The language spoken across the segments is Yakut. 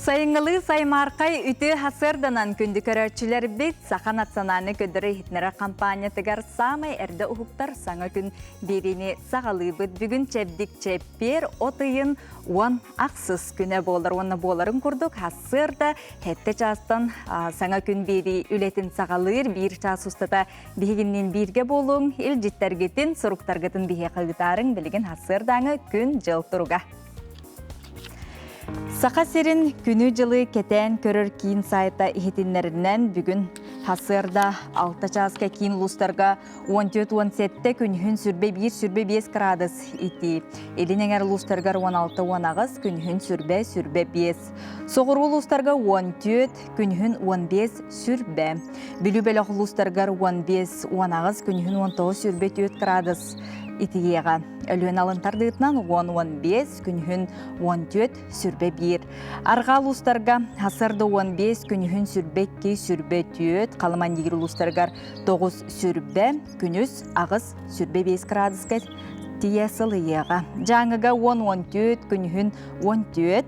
Сайыҥҥылыы саймаархай үтүө сарсыарданан күндү көрөөччүлэрбит Саха национальнай көрдөрөр-иһитиннэрэр хампаанньатыгар саамай эрдэ уһуктар саҥа күн биэриини саҕалыыбыт. Бүгүн чэбдик чэппиэр от ыйын 10 ахсыс күнэ буолар уонна буоларын курдук сарсыарда сэттэ чаастан саҥа күн биэрии үлэтин саҕалыыр биир чаас устата биһигинниин бииргэ буолуҥ, илдьиттэргитин, суруктаргытын биһиэхэ ыытаарыҥ билигин сарсыардааҥы күн-дьыл туруга. Саха сирин күнү-дьылы кэтээн көрөр киин сайта иһитиннэринэн бүгүн сарсыарда 6 чааска киин улуустарга 14-17 күнүһүн сүрбэ 1 сүрбэ 5 градус итии. Илин эҥэр улуустарыгар 16-18 күнүһүн сүрбэ сүрбэ 5. Соҕуруу улуустарга 14 күнүһүн 15 сүрбэ. Бүлүү бөлөх улуустарыгар 15-18 күнүһүн 19 сүрбэ 4 градус итийиэҕэ. Өлүөн алын тардыытынан 10-15, күнүһүн 14, сүрбэ 1. Арҕаа улуустарга сарсыарда 15, күнүһүн сүрбэ 2, сүрбэ 4, Халыман-Дигир улуустарыгар 9 сүрбэ, күнүс 8 сүрбэ 5 градуска тиийэ сылыйыаҕа. Дьааҥыга 10-14, күнүһүн 14,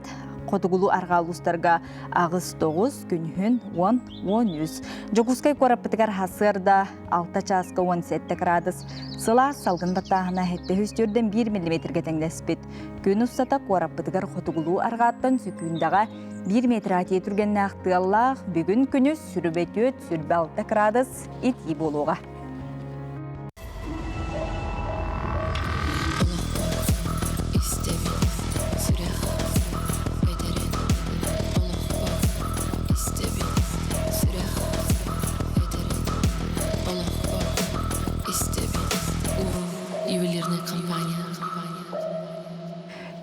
хотугулуу арҕаа улуустарга 8-9, күнүһүн 10-13. Дьокуускай куораппытыгар сарсыарда 6 чааска 17 градус, сылаас салгын баттааһына 704 1 миллиметргэ тэҥнэспит. Күн устата куораппытыгар хотугулуу арҕааттан сөкүүндэҕэ 1 метр атие түргэннээх тыаллаах, бүгүн күнүс сүрүбэ 4, сүрбэ 6 градус итии буолуоҕа. Истэбин, сүрэх этэрин, олохпор истэбин, сүрэх этэрин, олохпор истэбин. Урун ювелирная компания.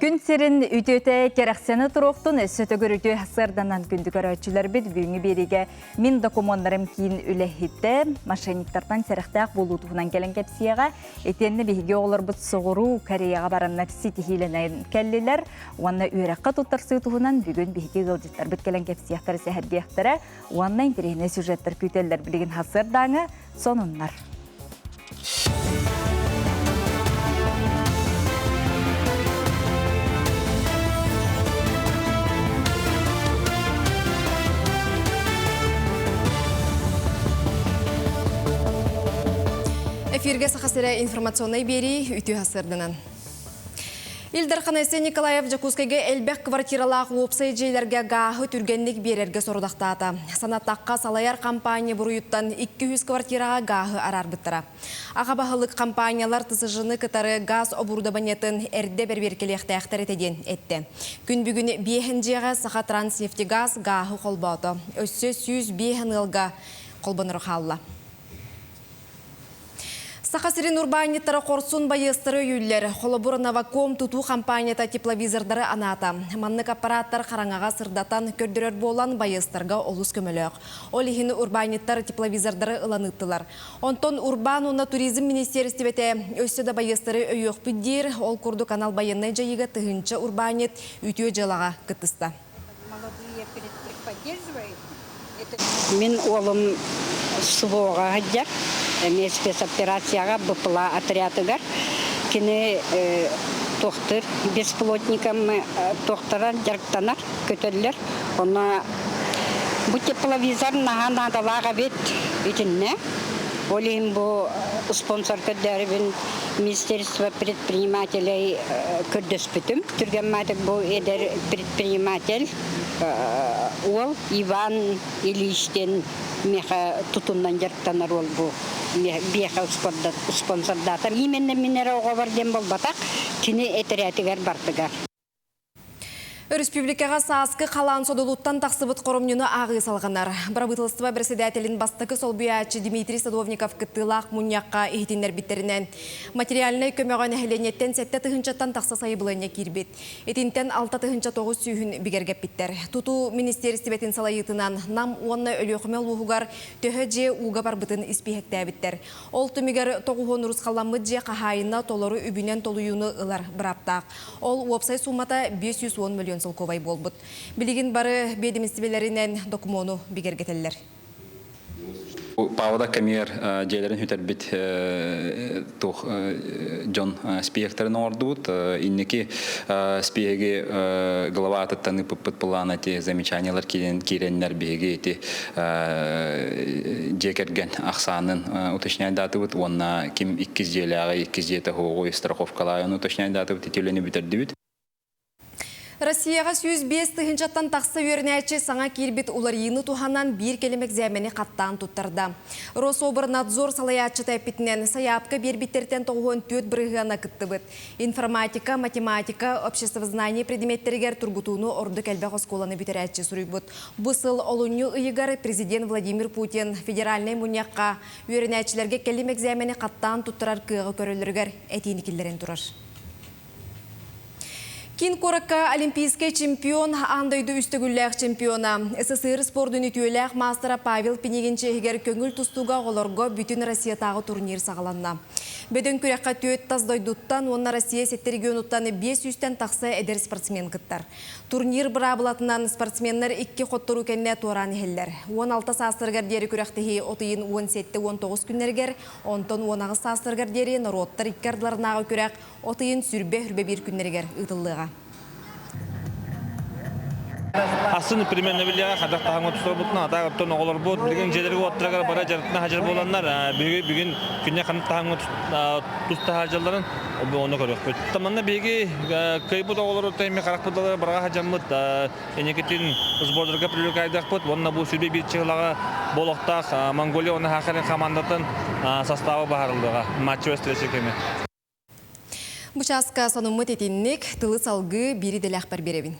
Күн сирин үтүөтэ кэрэхсэни туруохтун өссө төгүр үтүө сарсыарданан күндү көрөөччүлэрбит бүгүҥҥү биэриигэ мин докумуоннарым киин үлэһитэ мошенниктартан сэрэхтээх буолуу туһунан кэлэн кэпсиэҕэ итиэннэ биһиги оҕолорбут соҕуруу Кореяҕа бараннар ситиһиилэнэн кэллилэр уонна үөрэххэ туттарсыы туһунан бүгүн биһиги ыалдьыттарбыт кэлэн кэпсиэхтэрэ сэһэргиэхтэрэ уонна интэриэһинэй сюжеттар күүтэллэр билигин сарсыардааҥы сонуннар. Эфиргэ Саха сирэ информационнай биэрии үтүө сарсыарданан. Ил Дархан Айсен Николаев Дьокуускайга элбэх квартиралаах уопсай дьиэлэргэ гааһы түргэнник биэрэргэ сорудахтаата. Санаттахха, салайар компания буруйуттан 200 квартираҕа гааһы араарбыттара. Аҕа баһылык компаниялар ТСЖ-ны кытары гаас оборудованиетын эрдэ бэрэбиэркэлиэхтээхтэр этэ диэн эттэ. Күн бүгүн биэһэн дьиэҕэ Сахатранснефтегаз гааһы холбоото. Өссө 105 ыалга холбоноро хаалла. Саха сирин урбаанньыттара хорсун байыастары өйүүллэр. Холобур, Новаком тутуу хампаанньата тепловизордары анаата. Маннык аппараттар хараҥаҕа сырдатан көрдөрөр буолан байыастарга олус көмөлөөх. Ол иһин урбаанньыттар тепловизордары ылан ыыттылар. Онтон урбаан уонна туризм министиэристибэтэ өссө да байыастары өйүөхпүт диир. Ол курдук анал байыаннай дьайыыга тыһыынча урбаанньыт үтүө дьыалаҕа кыттыста. Мин уолум СВО-ҕа сылдьар, эмиэ спецоперацияҕа БПЛА отрядыгар. Кини туохтуур бесплотником туохтара дьарыктанар, көтөллөр. Онно бу тепловизор наһаа наадалаах эбит итиннэ. Ол иһин бу спонсор көрдөөрүбүн Министерство предпринимателей көрдөспүтүм. Түргэн бу эдэр предприниматель уол Иван Ильич диэн миэхэ тутунан дьарыктанар уол бу биэхэ спонсордаатар. Именно мин эрэ оҕобор диэн буолбатах, кини этэрээтигэр бардыгар. Өрөспүүбүлүкэҕэ сааскы халаан содулуттан тахсыбыт хоромньуну ааҕыы салҕанар. Бырабыыталыстыба бэрэссэдээтэлин бастакы солбуйааччы Дмитрий Садовников кыттыылаах мунньахха иһитиннэрбиттэринэн, материальнай көмөҕө нэһилиэнньэттэн 7 тыһыынчаттан тахса сайабылыанньа киирбит. Итинтэн 6 тыһыынча 9 сүүһүн бигэргэппиттэр. Тутуу министиэристибэтин салайыытынан Нам уонна Өлүөхүмэ улууһугар төһө дьиэ ууга барбытын испииһэктээбиттэр. Ол түмүгэр тоҕуһуон урусхалламмыт дьиэ хаһаайына толору үбүнэн толуйууну ылар бырааптаах. Ол уопсай суумата 510 мөлүйүөн солкуобай буолбут. Билигин бары биэдэмистибэлэринэн докумуону бигэргэтэллэр. Павода кэмигэр дьиэлэрин сүтэрбит туох дьон спиэктэрин оҥордубут. Инники спиэги глава атыттан ыыппыппыт былаана ити замечаниелар киирэннэр биһиги ити дьиэ кэргэн ахсаанын уточняйдаатыбыт уонна ким иккис дьиэлээҕи иккис дьиэтэ суоҕуй страховкалааҕын уточняйдаатыбыт ити үлэни бүтэрдибит. Россияҕа 105 тыһыынчаттан тахса үөрэнээччи саҥа киирбит уларыйыыны туһанан биир кэлим экзамени хаттаан туттарда. Рособорнадзор салайааччыта эппитинэн, сайаапка биэрбиттэртэн 94 бырыһыана кыттыбыт. Информатика, математика, обществознание предметтэригэр тургутууну ордук элбэх оскуоланы бүтэрээччи суруйбут. Бу сыл олунньу ыйыгар президент Владимир Путин федеральнай мунньахха үөрэнээччилэргэ кэлим экзамени хаттаан туттарар кыаҕы көрөллөрүгэр этиини киллэрэн турар. Киин куоракка олимпийскай чемпион, аан дойду үс төгүллээх чемпиона, СССР спордун үтүөлээх маастара Павел Пинигин чиэһигэр көҥүл тустууга оҕолорго бүтүн Россиятааҕы турнир саҕаланна. Бөдөҥ күрэххэ түөрт тас дойдуттан уонна Россия сэттэ регионуттан 500-тэн тахса эдэр спортсмен кыттар. Турнир быраабылатынан спортсменнар икки хотторуу кэннэ туораан иһэллэр. 16 саастарыгар диэри күрэхтэһии от ыйын 17-19 күннэригэр, онтон 18 саастарыгар диэри норуоттар икки ардыларынааҕы күрэх От ыйын сүрбэ-үрбэ биир күннэригэр ыытыллыаҕа. Асын примерно билиэҕэ хадах таһаҥҥа тустарбытын атаах оттон оҕолорбут билигин дьиэлэргэ уоттарыгар бара дьарыктана сылдьар буоланнар биһиги бүгүн күннэ ханнык таһаҥҥа туста сылдьалларын ону көрүөхпүт. Манна биһиги кыайбыт оҕолору тэми харахпыт далара бараҕа сылдьаммыт инникитин сбордарга привлекайдахпыт уонна бу сүрбэ биир чыһылаҕа буолуохтаах Монголия уонна Хахарын командатын состава баһарыллыаҕа матчевая встреча кэми. Бу чааска сонуммут итинник тылы салгыы биир идэлээхпэр биэрэбин.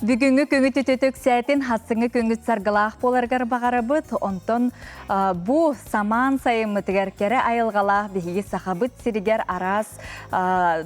Бүгүҥҥү күҥүт үтүөтүк сассыҥҥы күҥҥүт саргылаах буоларыгар баҕарабыт. Онтон бу самаан сайыммытыгар кэрэ айылҕалаах биһиги Сахабыт сиригэр араас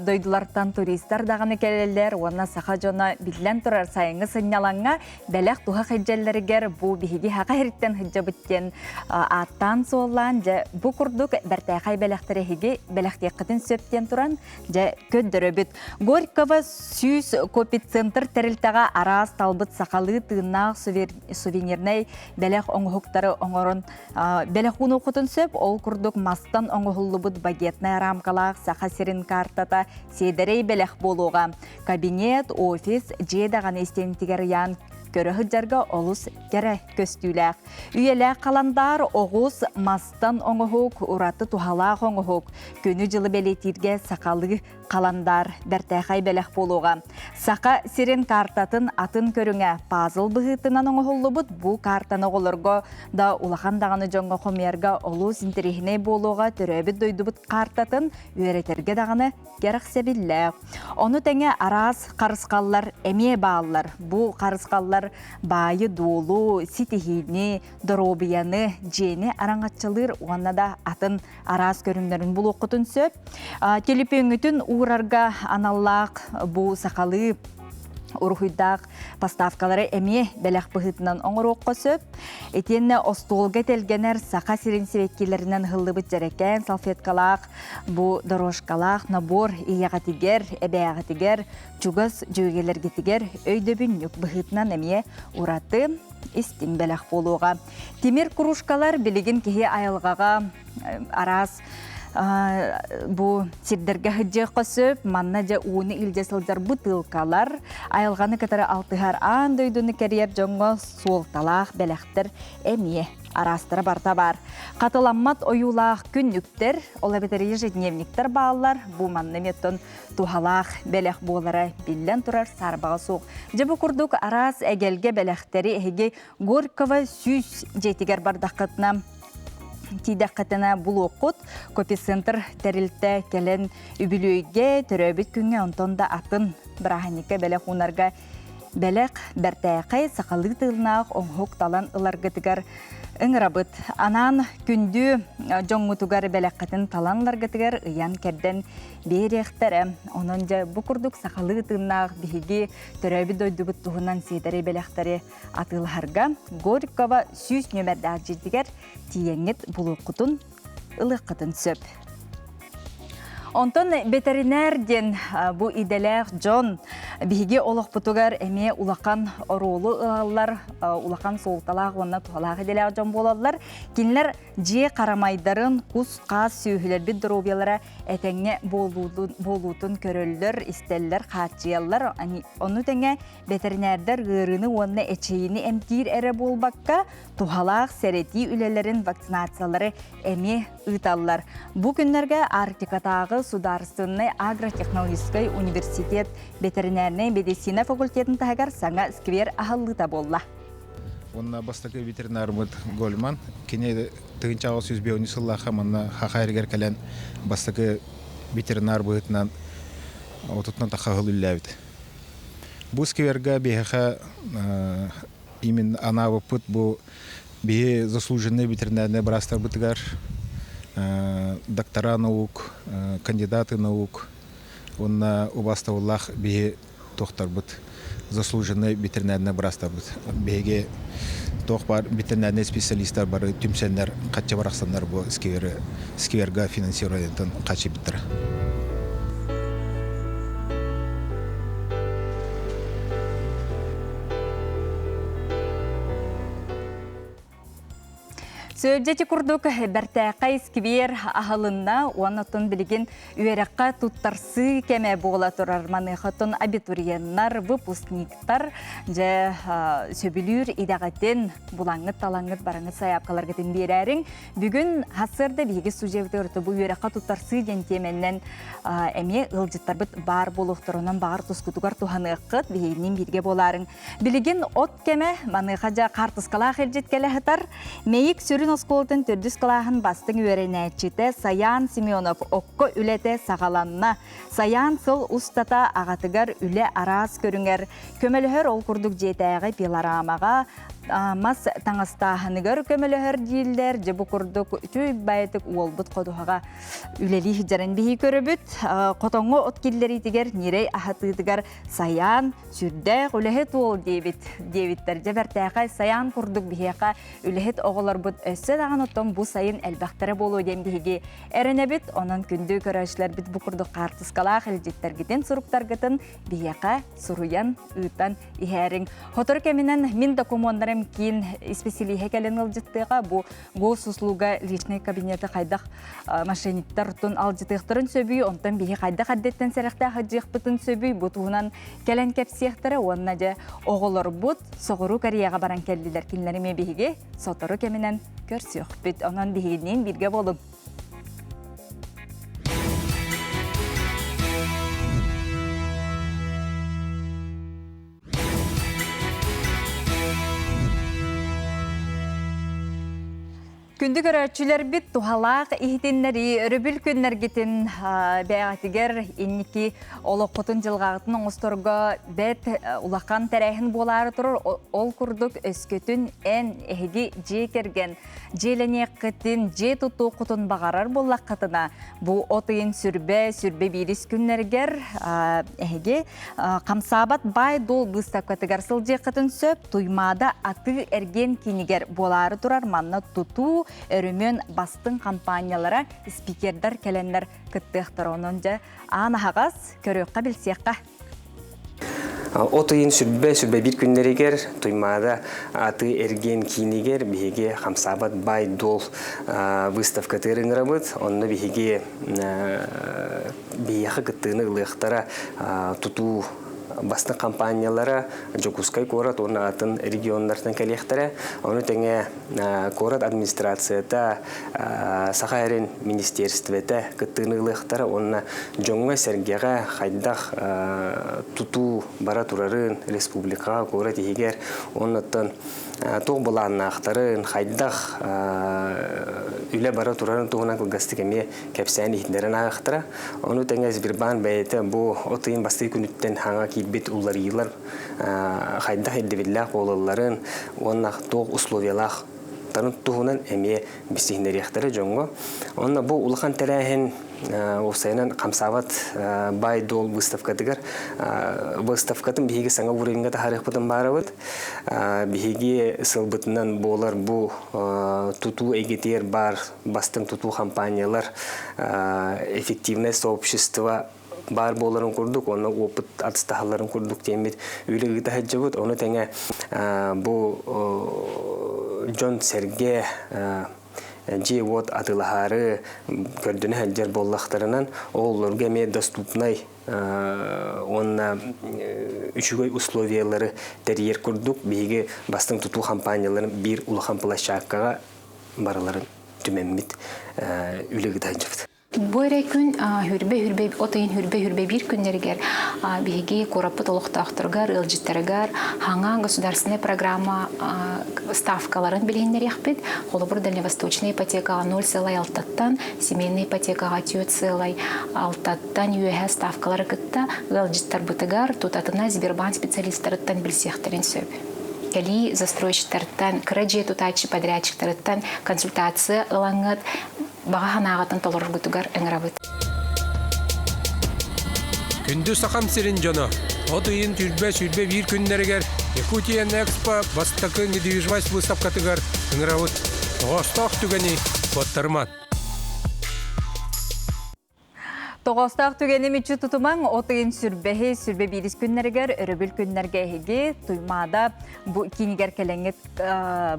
дойдулартан туристар даҕаны кэлэллэр уонна саха дьоно биллэн турар сайыҥҥы сынньалаҥҥа бэлэх туһа сылдьалларыгар бу биһиги хаха иһиттэн сылдьабыт диэн ааттаан-суоллаан дьэ бу курдук бэртээхэй бэлэхтэри эһиги бэлэхтиэххитин сөп диэн туран дьэ көрдөрөбүт. Горького 100 копицентр тэрилтэҕэ араас талбыт сахалыы тыыннаах сувенирнай бэлэх оҥоһуктары оҥорон бэлэх уунуоххутун сөп. Ол курдук мастан оҥоһуллубут багетнай рамкалаах Саха сирин картата сиэдэрэй бэлэх буолуоҕа. Кабинет, офис, дьиэ даҕаны истиэнитигэр ыйаан көрө сылдьарга олус кэрэ көстүүлээх. Үйэлээх халандаар оҕус мастан оҥоһук, ураты туһалаах оҥоһук. Күнү-дьылы бэлиэтииргэ сахалыы халандаар бэртээхэй бэлэх буолуоҕа. Саха сирин картатын атын көрүҥэ пазл быһыытынан оҥоһуллубут бу картаны оҕолорго да улахан даҕаны дьоҥҥо хомуйарга олус интэриэһинэй буолуоҕа төрөөбүт дойдубут картатын үөрэтэргэ даҕаны кэрэхсэбиллээх. Ону тэҥэ араас харысхаллар эмиэ бааллар. Бу харысхаллар баайы-дуолу, ситиһиини, доруобуйаны, дьиэни араҥаччылыыр уонна да атын араас көрүҥнэрин булуоххутун сөп. Телепиөҥҥүтүн уурарга аналлаах бу сахалыы уруһуйдаах поставкалары эмиэ бэлэх быһыытынан оҥоруохха сөп. Итиэннэ остуолга тэлгэнэр Саха сирин сибэккилэринэн ыһыллыбыт дьэрэкээн салфеткалаах бу дорожкалаах набор ийэҕитигэр, эбээҕитигэр, чугас дьүөгэлэргитигэр өйдөбүнньүк быһыытынан эмиэ ураты истиҥ бэлэх буолуоҕа. Тимир кружкалар билигин киһи айылҕаҕа араас бу сирдэргэ сылдьыахха сөп. Манна дьэ ууну илдьэ сылдьар бытыылкалар, айылҕаны кытары алтыһар аан дойдуну кэрийэр дьоҥҥо суолталаах бэлэхтэр эмиэ араастара барыта баар. Хатыламмат ойуулаах күннүктэр, ол эбэтэр ежедневниктэр бааллар. Бу манна эмиэ туһалаах бэлэх буолара биллэн турар саарбаҕа суох. Дьэ бу курдук араас эгэлгэ бэлэхтэри эһиги Горького 100 дьиэтигэр бардаххытына тиийдэххитинэ булуоххут. Копицентр тэрилтэ кэлэн үбүлүөйгэ, төрөөбүт күҥҥэ онтон да атын бырааһынньыкка бэлэх уунарга бэлэх бэртээхэй сахалыы тыыннаах оҥоһук талан ыларгытыгар ыҥырабыт. Анаан күндү дьоҥҥутугар бэлэххитин талан ыларгытыгар ыйан-кэрдэн биэриэхтэрэ. Онон дьэ бу курдук сахалыы тыыннаах биһиги төрөөбүт дойдубут туһунан сиэдэрэй бэлэхтэри атыылаһарга Горького 100 нүөмэрдээх дьиэтигэр тиийэҥҥит булуоххутун ылыаххытын сөп. Онтон бэтэринээр диэн бу идэлээх дьон Биһиги олохпутугар эмиэ улахан оруолу ылаллар, улахан суолталаах уонна туһалаах идэлээх дьон буолаллар. Кинилэр дьиэ харамайдарын, кус-хаас сүөһүлэрбит доруобуйалара этэҥҥэ буолуутун көрөллөр, истэллэр, хааччыйаллар. Ону тэҥэ бэтэринээрдэр ыарыыны уонна эчэйиини эмтиир эрэ буолбакка, туһалаах сэрэтии үлэлэрин вакцинациялары эмиэ ыыталлар. Бу күннэргэ Арктикатааҕы судаарыстыбаннай агротехнологическай университет бэтэринээрнэй медицина факультетын таһыгар саҥа сквер аһыллыыта буолла. Уонна бастакы ветеринарбыт Гольман, кини 1805 сыллаахха манна Хахайрыгар кэлэн бастакы ветеринар быһыытынан отутунан тахха сыл үлэлээбит. Бу сквергэ биһиэхэ именно анаабыппыт бу биһи заслуженный ветеринарный быраастарбытыгар доктора наук, кандидаты наук уонна убаастабыллаах биһи туохтарбыт заслуженный ветеринарный быраастарбыт. Биһиги туох баар ветеринарный специалистар бары түмсэннэр хаччы барахсаннар бу сквер скверга финансированиетын хаччыбыттара. Сөбдьэти курдук бэртээхэй сквер аһылынна уонна оттон билигин үөрэххэ туттарсыы кэмэ буола турар. Маныаха оттон абитуриеннар, выпускниктар дьэ сөбүлүүр идэҕитин булаҥҥыт талаҥҥыт бараҥҥыт сайаапкаларгытын биэрээриҥ. Бүгүн сарсыарда биһиги студиябытыгар бу үөрэххэ туттарсыы диэн тиэмэннэн эмиэ ыалдьыттарбыт баар буолуохтарынан баҕар тускутугар туһаныаххыт, биһигинниин бииргэ буолаарыҥ. Билигин от кэмэ маныаха дьэ хаартыскалаах илдьит кэлэ сытар. Мэйик сүрүн оскуолатын төрдүс кылааһын бастыҥ үөрэнээччитэ Саян Семенов окко үлэтэ саҕаланна. Саян сыл устата аҕатыгар үлэ араас көрүҥэр көмөлөһөр, ол курдук дьиэтээҕи пилорамаҕа мас таҥастааһыныгар көмөлөһөр дииллэр. Дьэ бу курдук үчүгэй баайытык уолбут ходуһаҕа үлэлии сылдьарын биһи көрөбүт. Хотоҥҥо от киллэриитигэр, ньирэй аһатыытыгар Саян сүрдээх үлэһит уол диэбит диэбиттэр. Дьэ бэртээхэй Саян курдук биһиэхэ үлэһит оҕолорбут өссө даҕаны оттон бу сайын элбэхтэрэ буолуо диэн биһиги эрэнэбит. Онон күндү көрөөччүлэрбит бу курдук хаартыскалаах илдьиттэргитин, суруктаргытын биһиэхэ суруйан, ыытан иһээриҥ. Сотору кэминэн мин докумуоннарым киин исписэлииһэ кэлэн ыалдьыттыаҕа. Бу госуслуга личный кабинеты хайдах мошенниктар тун алдьытыахтарын сөбүй, онтон биһи хайдах эрдэттэн сэрэхтээх ыдьыахпытын сөбүй, бу туһунан кэлэн кэпсиэхтэрэ уонна дьэ оҕолорбут соҕуруу Кореяҕа баран кэллилэр. Кинилэри эмиэ биһиги сотору кэминэн көрсүөхпүт. Онон биһигинниин бииргэ буолуҥ. Күндү көрөөччүлэрбит туһалаах иһитиннэрии өрөбүл күннэргитин бэйэҕитигэр инники олоххутун дьылҕаҕытын оҥосторго бэт улахан тэрээһин буолаары турар. Ол курдук өскөтүн эн эһиги дьиэ кэргэн дьиэлэниэххитин, дьиэ тутуоххутун баҕарар буоллаххытына, бу от ыйын сүрбэ, сүрбэ биирис күннэригэр эһиги хамсаабат баай-дуол быыстапкатыгар сылдьыаххытын сөп. Туймаада атыы-эргиэн киинигэр буолаары турар манна тутуу, өрөмүөн бастыҥ компаниялара, спикердэр кэлэннэр кыттыахтара. Онон дьэ аан аһаҕас, көрүөххэ, билсиэххэ. От ыйын сүрбэ сүрбэ биир күннэригэр Туймаада атыы-эргиэн киинигэр биһиги хамсаабат баай-дуол выставкатыгар ыҥырабыт. Онно биһиги биһиэхэ кыттыыны ылыахтара тутуу бастыҥ компаниялара Дьокуускай куорат уонна атын регионнартан кэлиэхтэрэ. Ону тэҥэ куорат администрацията, Саха сирин министиэристибэтэ кыттыыны ылыахтара уонна дьоҥҥо-сэргэҕэ хайдах тутуу бара турарын республикаҕа, куорат иһигэр уонна туох былааннаахтарын, хайдах үлэ бара турарын туһунан кылгастык эмиэ кэпсээн иһитиннэрэн ааһыахтара. Ону тэҥэ Сбербанк бэйэтэ бу от ыйын бастакы күнүттэн хаҥа киирбит уларыйыылар хайдах ирдэбиллээх буолалларын уонна туох условиялаах туһунан эмиэ билсиһиннэриэхтэрэ дьоҥҥо. Онно бу улахан тэрээһин уопсайынан хамсаабат баай-дуол выставкатыгар выставкатын биһиги саҥа уровеньга таһаарыахпытын баарабыт. Биһиги сылбытынан буолар бу тутуу эйгэтигэр баар бастыҥ тутуу компаниялар эффективное сообщество. баар буоларын курдук, онно опыт атыстаһалларын курдук диэммит үлэ ыыта сылдьыбыт. Ону тэҥэ бу дьон-сэргэ дьиэ-уот атыылаһаары көрдөнө сылдьар буоллахтарынан, олорго эмиэ доступнай уонна үчүгэй условиялары тэрийэр курдук биһиги бастыҥ тутуу хампаанньаларын биир улахан площадкаҕа барыларын түмэммит үлэ ыыта сылдьабыт. Бу эрэ күн хүрбэ-хүрбэ от ыйын хүрбэ-хүрбэ биир күннэригэр биһиги куораппыт олохтоохторугар, ыалдьыттарыгар хаҥа государственная программа ставкаларын билиһиннэриэхпит. Холобур, дальневосточная ипотекаҕа 0,6-тан, семейная ипотекаҕа 4,6-тан үөһэ ставкалары кытта ыалдьыттарбытыгар тутатына Сбербанк специалистарыттан билсиэхтэрин сөп. Кэлии застройщиктартан, кыра дьиэ тутааччы подрядчиктарыттан консультация ылаҥҥыт баҕа санааҕытын толороргутугар ыҥырабыт. Күндү Сахам сирин дьоно, от ыйын түрбэ 21 күннэригэр Якутия Экспо бастакы недвижимость выставкатыгар ыҥырабыт. Тоҕоостоох түгэни куоттарыман. Тоҕоостоох түгэни мүччү тутумаҥ, от ыйын сүрбэһи, сүрбэ биирис күннэригэр, өрөбүл күннэргэ эһиги Туймаада бу киинигэр кэлэҥҥит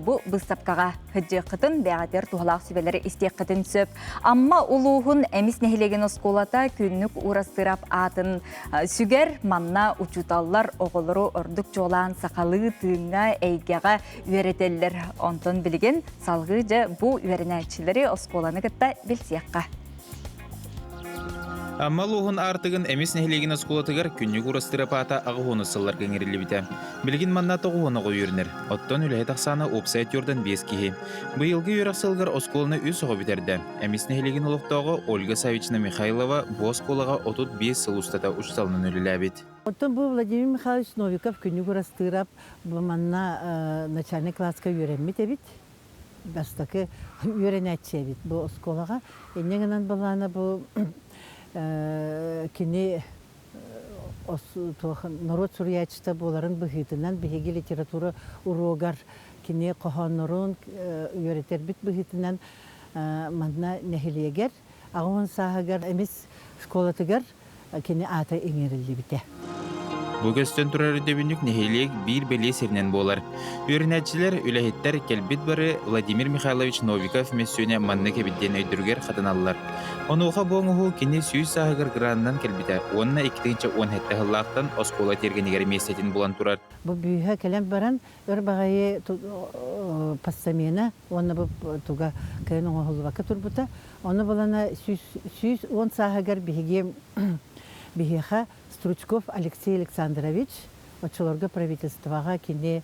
бу быыстапкаҕа сылдьыаххытын, бэйэҕитигэр туһалаах сүбэлэри истиэххитин сөп. Амма улууһун Эмис нэһилиэгин оскуолата Күннүк Уурастыырап аатын сүгэр. Манна учууталлар оҕолору ордук чуолаан сахалыы тыыҥҥа, эйгэҕэ үөрэтэллэр. Онтон билигин салгыы дьэ бу үөрэнээччилэри оскуоланы кытта билсиэххэ. Амма улууһун аартыгын Эмис нэһилиэгин оскуолатыгар күннүк урастырапаата аҕыс сылларга иҥэриллибитэ. Билигин манна тоҕуһун оҕо үөрэнэр. Оттон үлэһит ахсаана уопсай түөртэн биэс киһи. Быйылгы үөрэх сылыгар оскуоланы үс оҕо бүтэрдэ. Эмис нэһилиэгин олохтооҕо Ольга Савична Михайлова бу оскуолаҕа 35 сыл устата учууталынан үлэлээбит. Оттон бу Владимир Михайлович Новиков күннүк урастыырап бу манна начальный класска үөрэммит эбит. бастакы үөрэнээччи эбит бу оскуолаҕа. Инньэ гынан былаана бу кини норуот суруйааччыта буоларын быһыытынан биһиги литература уруогар кини хоһооннорун үөрэтэрбит быһыытынан манна нэһилиэгэр 80 сааһыгар эмис школатыгар кини аата иҥэриллибитэ. Бу көстөн турар өйдөбүнньүк нэһилиэк биир бэлиэ сиринэн буолар. Үөрэнээччилэр, үлэһиттэр кэлбит бары Владимир Михайлович Новиков мөссүөнэ маннык эбит диэн өйдөрүгэр хатаналлар. Онуоха бу оҥоһуу кини сүүс сааһыгар гранынан кэлбитэ уонна 2017 сыллаахтан оскуола тиэргэнигэр миэстэтин булан турар. Бу бүүһэ кэлэн баран өр баҕайы постамена уонна бу туга кыайан оҥоһуллубакка турбута. Ону булана 110 сааһыгар биһиги биһиэхэ Стручков Алексей Александрович оччолорго правительствоҕа кини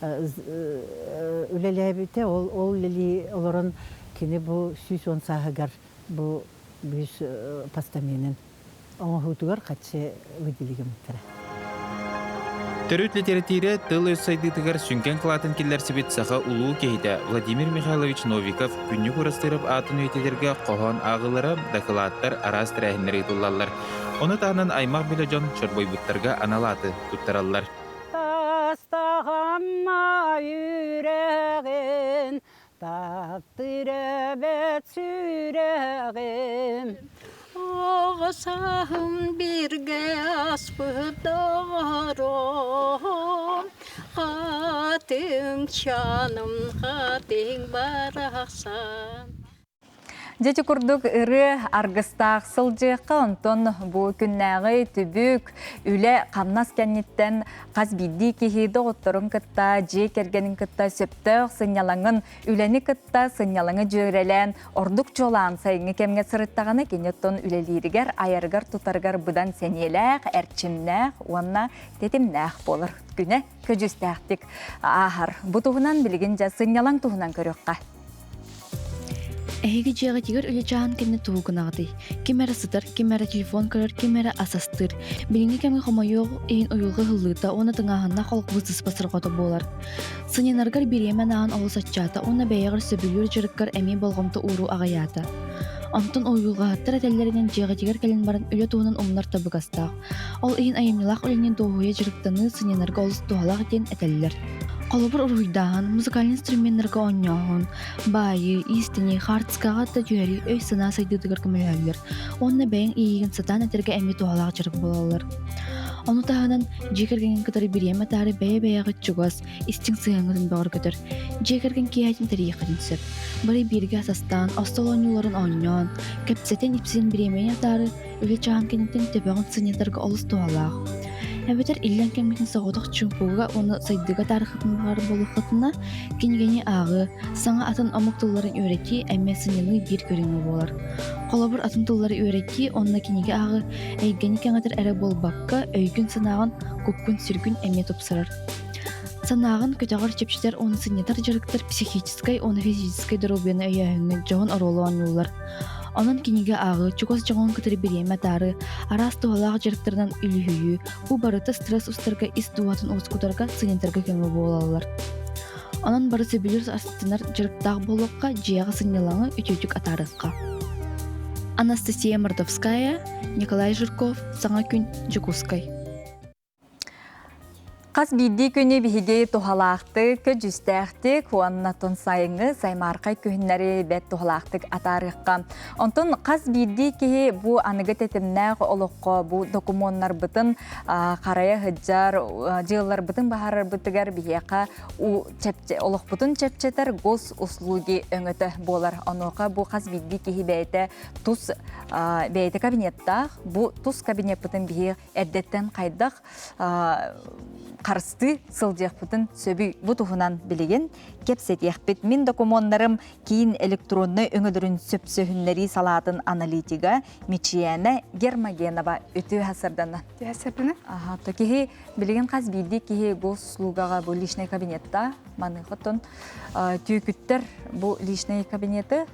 үлэлээбитэ. Ол ол үлэлии олорон кини бу 110 сааһыгар бу бүүс постаменын оҥоһуутугар хаччы выделигимиттэрэ. Төрүт литэрэтиирэ тыл-өс сайдыытыгар сүҥкэн кылаатын киллэрсибит саха улуу киһитэ Владимир Михайлович Новиков Күннүк Урастыырап аатын үйэтитэргэ хоһоон ааҕыылара, дакылааттар, араас тэрээһиннэр ыытыллаллар. Ону таһынан аймах-билэ дьон чорбойбуттарга анал ааты туттараллар. Тастаҕамма үрэҕин, таптыыр эбэт сүрэҕим. Оҕо сааһым бииргэ аспыт доҕорум, Хатыҥ чаным, хатыҥ барахсан. Дьэ ити курдук ырыа аргыстаах сылдьыахха, онтон бу күннээҕи түбүк, үлэ, хамнас кэнниттэн хас биирдии киһи доҕотторун кытта, дьиэ кэргэнин кытта сөптөөх сынньалаҥын, үлэни кытта сынньалаҥы дьүөрэлээн, ордук чуолаан сайыҥҥы кэмҥэ сырыттаҕына кини оттон үлэлииригэр, айарыгар-тутарыгар быдан сэниэлээх, эрчимнээх уонна тэтимнээх буолар күнэ көдьүүстээхтик ааһар. Бу туһунан билигин дьэ сынньалаҥ туһунан көрүөххэ. Эһиги дьиэҕитигэр үлэ чааһын кэннэ тугу гынаҕытый? Ким эрэ сытар, ким эрэ телефон көрөр, ким эрэ ас астыыр. Билиҥҥи кэмҥэ хомойуох иһин уйулҕа ыһыллыыта уонна тыҥааһыннаах олохпут сыспа сорҕото буолар. Сынньанаргар бириэмэ анаан олус аччаата уонна бэйэҕэр сөбүлүүр дьарыккар эмиэ болҕомто ууруу аҕыйаата. Онтон уйулҕаһыттар этэллэринэн дьиэҕитигэр кэлэн баран үлэ туһунан умнар табыгастаах. Ол иһин айымньылаах үлэни дуоһуйа дьарыктаныы сынньанарга олус туһалаах диэн этэллэр. Холобур, уруһуйдааһын, музыкальнай инструменнарга оонньооһун, баайыы, иистэнии, хаартыскаҕа да түһэрии өй-санаа сайдыытыгар көмөлөһөллөр уонна бэйэҥ иэйиигин сатаан этэргэ эмиэ туһалаах дьарык буолаллар. Ону таһынан, дьиэ кэргэҥҥин кытары бириэмэ атаары бэйэ-бэйэҕит чугас, истиҥ сыһыаҥҥытын бөҕөргөтөр, дьиэ кэргэн киэһэтин тэрийиэххитин сөп. Бары бииргэ ас астаан, остуол оонньууларын оонньоон, кэпсэтэн-ипситэн бириэмэни атаары үлэ чааһын кэнниттэн төбөҕүн сынньатарга олус туһалаах. Эбэтэр иллэҥ кэмҥитин соҕотох чуумпуга уонна сайдыыга таарыххытын баҕарар буоллаххытына, кинигэни ааҕыы, саҥа атын омук тылларын үөрэтии эмиэ сынньаныы биир көрүҥэ буолар. Холобур, атын тыллары үөрэтии уонна кинигэ ааҕыы эйгэни кэҥэтэр эрэ буолбакка, өйгүн-санааҕын, куккун-сүргүн эмиэ тупсарар. Санааҕын көтөҕөр, чэпчэтэр уонна сынньатар дьарыктар психическэй уонна физическэй доруобуйаны өйөөһүҥҥэ дьоһун оруолу оонньууллар. Онон кинигэ ааҕыы, чугас дьоҥҥун кытары бириэмэ атаарыы, араас туһалаах дьарыктарынан үлүһүйүү, бу барыта стресс устарга ис дууһатын уоскутарга, сынньатарга көмө буолаллар. Онон бары сөбүлүүр астынар дьарыктаах буолуохха, дьиэҕэ сынньалаҥы үтүөтүк атаарыахха. Анастасия Мордовская, Николай Жирков, Саҥа күн, Дьокуускай. Хас биирдии күнү биһиги туһалаахтык, көдьүүстээхтик уонна тун сайыҥҥы саймаархай күһүннэри бэрт туһалаахтык атаарыахха. Онтон хас биирдии киһи бу аныгы тэтимнээх олоххо бу докумуоннарбытын харайа сылдьар, дьыалларбытын баһарарбытыгар биһиэхэ олохпутун чэпчэтэр госуслуги өҥөтө буолар. Онуоха бу хас биирдии киһи бэйэтэ тус бэйэтэ кабинеттаах, бу тус кабинеппытын биһи эрдэттэн хайдах харыстыы сылдьыахпытын сөбүй бу туһунан билигин кэпсэтиэхпит. Мин докумуоннарым киин электроннай өҥөлөрүн сөпсөһүннэрии салаатын аналитига Мичийээнэ Гермогенова үтүө сырдана. Үтүө сырдана. Аха, то киһи билигин хас биирдии киһи госуслугаҕа бу личный кабинетта маныхытын түүкүттэр бу личный кабинеты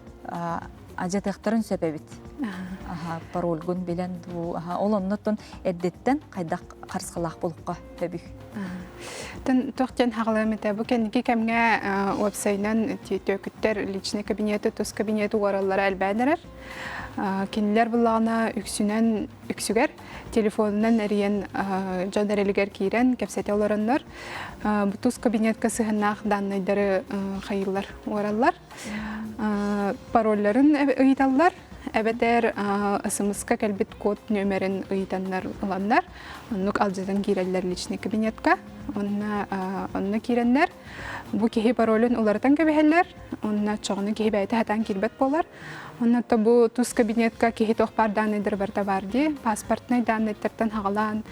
адьатыахтарын сөп эбит. Аха, парольгун билэн дуу, аха, ол оннуттан эрдэттэн хайдах харысхалаах булукка төбүй. Тэн туох диэн хаҕалыам этэ бу кэнники кэмҥэ уопсайынан түөкүттэр личный кабинеты, тус кабинеты уораллара элбээн эрэр. Кинилэр буллаҕына үксүнэн үксүгэр телефонунан эрийэн дьон эрэлигэр киирэн кэпсэтэ олороннор бу тус кабинетка сыһыаннаах даннайдары хайыыллар, уораллар. Паролларын ыйыталлар, эбэтэр СМС-ка кэлбит код нүөмэрин ыйытаннар ыланнар, оннук алдьатан киирэллэр личный кабинетка. Онно онно киирэннэр бу киһи паролун уларытан кэбиһэллэр, онно чоҕуну киһи бэйэтэ сатаан киирбэт буолар. Онно бу тус кабинетка киһи туох баар дааннайдара барыта баар дии, паспортнай дааннайдартан хаҕалаан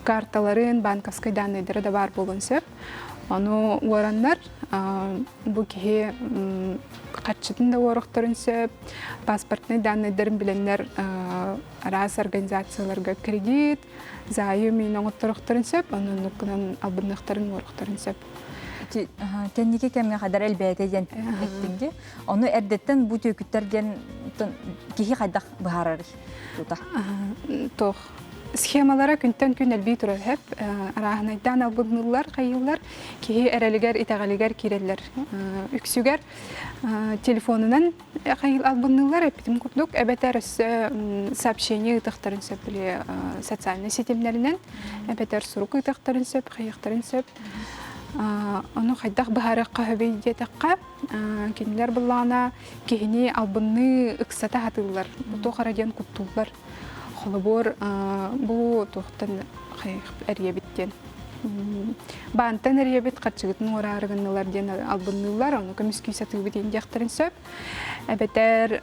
карталарын, банковскай дааннайдара да баар буолуон сөп. Ону уораннар бу киһи харчытын да уоруохтарын сөп, паспортнай даннайдарын билэннэр араас организацияларга кредит, займ иин оҥотторохторун сөп, ону оннуккунан албынныахтарын уоруохтарын сөп. Кэнники кэмҥэ хадар элбээтэ диэн эттиҥ Ону эрдэттэн бу түөкүттэр диэн киһи хайдах быһаарарый тута? Туох схемалара күнтэн күн элбии турар сөп. Арааһынайдаан албынныыллар, хайыыллар, киһи эрэлигэр, итэҕэлигэр киирэллэр. Үксүгэр телефонунан албынныыллар, эппитим курдук, эбэтэр өссө сообщение ыытыахтарын сөп или социальнай ситимнэринэн, эбэтэр сурук ыытыахтарын сөп, хайыахтарын сөп. Ону хайдах быһаарыахха сөбүй диэтэххэ, кинилэр былаана киһини албынныы ыксата сатыыллар, туох эрэ диэн куттууллар. Холобур, бу туохтан эрийэбит диэн. Баантан эрийэбит, харчыгытын уораары гыннылар диэн албынныыллар, ону көмүскүү сатыыбыт диэн диэхтэрин сөп. Эбэтэр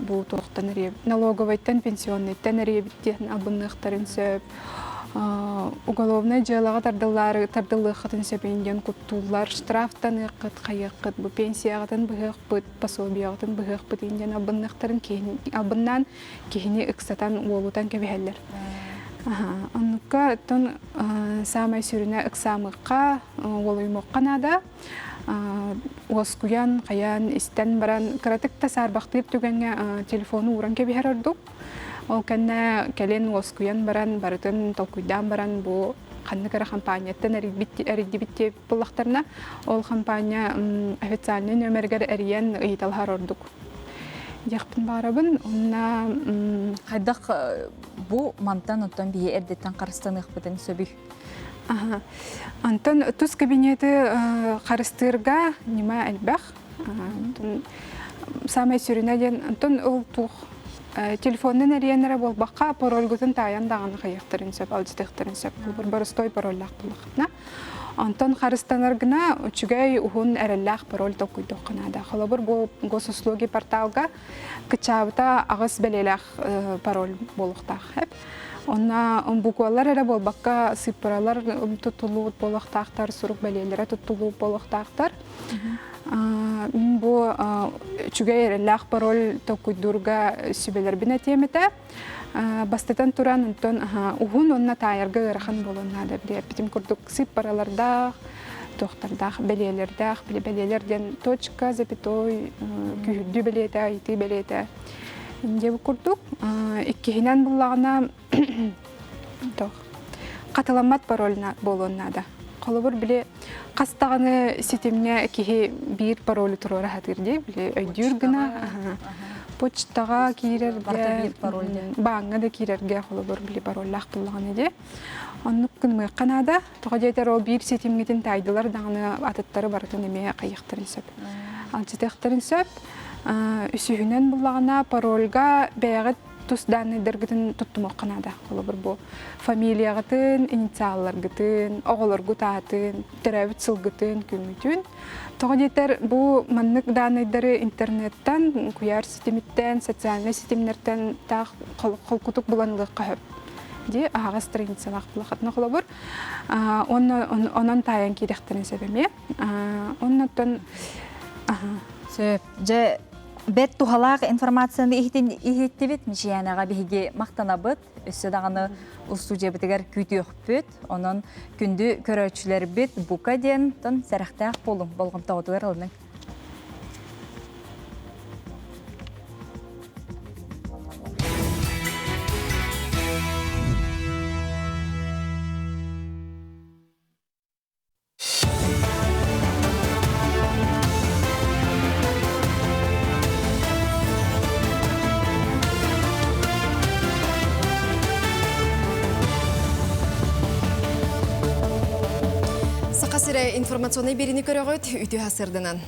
бу туохтан эрийэбит, налоговайтан, пенсионнайтан эрийэбит диэн албынныахтарын сөп. Уголовнай дьыалаҕа тардыллаары тардыллыаххытын сөбүн диэн куттууллар, штрафтаныаххыт, хайыаххыт, бу пенсияҕытын быһыахпыт, пособияҕытын быһыахпыт диэн албынныахтарын албыннаан киһини ыксатан, уолутан кэбиһэллэр. Оннукка оттон саамай сүрүнэ ыксаамыахха, уолуйумуохха наада. Уоскуйан, хайаан, истэн баран, кыратык да саарбахтыыр түгэҥҥэ телефону ууран кэбиһэр ордук. Ол кэннэ кэлин уоскуйан баран, барытын толкуйдаан баран, бу ханнык эрэ хампаанньаттан эрийдибит диэбит буоллахтарына, ол хампаанньа официальнай нүөмэригэр эрийэн ыйыталаһар ордук. Диэхпин баҕарабын. Уонна хайдах бу мантан оттон биһи эрдэттэн харыстаныахпытын сөбүй? Онтон тус кабинеты харыстыырга ньыма элбэх. Самай сүрүнэ диэн онтон ол туох телефонунан эрийэн эрэ буолбакка парольгутун таайан даҕаны хайыахтарын сөп, алдьатыахтарын сөп. Боростой пароллаах буоллаххытына. Онтон харыстанар гына үчүгэй уһун эрэллээх пароль толкуйдуохха наада. Холобур, бу госуслуги порталга кыччаабыта аҕыс бэлиэлээх пароль буолуохтаах. Онно буквалар эрэ буолбакка сыыппаралар туттуллубут буолуохтаахтар, сурук бэлиэлэрэ туттуллубут буолуохтаахтар. Бу үчүгэй эрэллээх пароль толкуйдуурга сүбэлэрбин этиэм этэ. Бастатан туран, онтон уһун уонна таайарга ыарахан буолуон наада. Билиэппитим курдук сыыппаралардаах, туохтардаах, бэлиэлэрдээх, бэлиэлэр диэн точка, запятой, күүһүрдүү бэлиэтэ, ыйытыы бэлиэтэ. Дьэ курдук иккиһинэн буллаҕына туох хатыламмат пароль буолуон наада. Холобур, били хас даҕаны ситимҥэ киһи биир паролу туруора сатыыр дии, били өйдүүр гына почтаҕа киирэргэ, бааҥҥа да киирэргэ холобур били пароллаах буоллаҕына дии. Оннук гынмыахха наада. Тоҕо диэтэр ол биир ситимҥитин таайдылар даҕаны атыттары барытын эмиэ хайыахтарын сөп. Алдьатыахтарын сөп. Үсүһүнэн буллаҕына парольга бэйэҕит тус дааннайдаргытын туттумуохха наада. Холобур бу фамилияҕытын, инициалларгытын, оҕолоргут аатын, төрөөбүт сылгытын, күҥҥүтүн. Тоҕо диэтэр бу маннык дааннайдары интернеттэн, куйаар ситимиттэн, социальнай ситимнэртэн таах холкутук булан ылыахха сөп. Дии аһаҕас страницалаах булахатына холобур. Онно онон таайан киирэхтэрин сөп эмиэ. Оннуттан Сөп. Дьэ, бэрт туһалаах информацияны иһиттибит. Мичийээнэҕэ биһиги махтанабыт. Өссө даҕаны устуудьуйабытыгар күүтүөхпүт. Онон күндү көрөөччүлэрбит бука диэн тон сэрэхтээх буолуҥ, болҕомтоҕутугар ылыныҥ. Саха сирэ информационнай биэриини көрөҕүт үтүө сырдынан.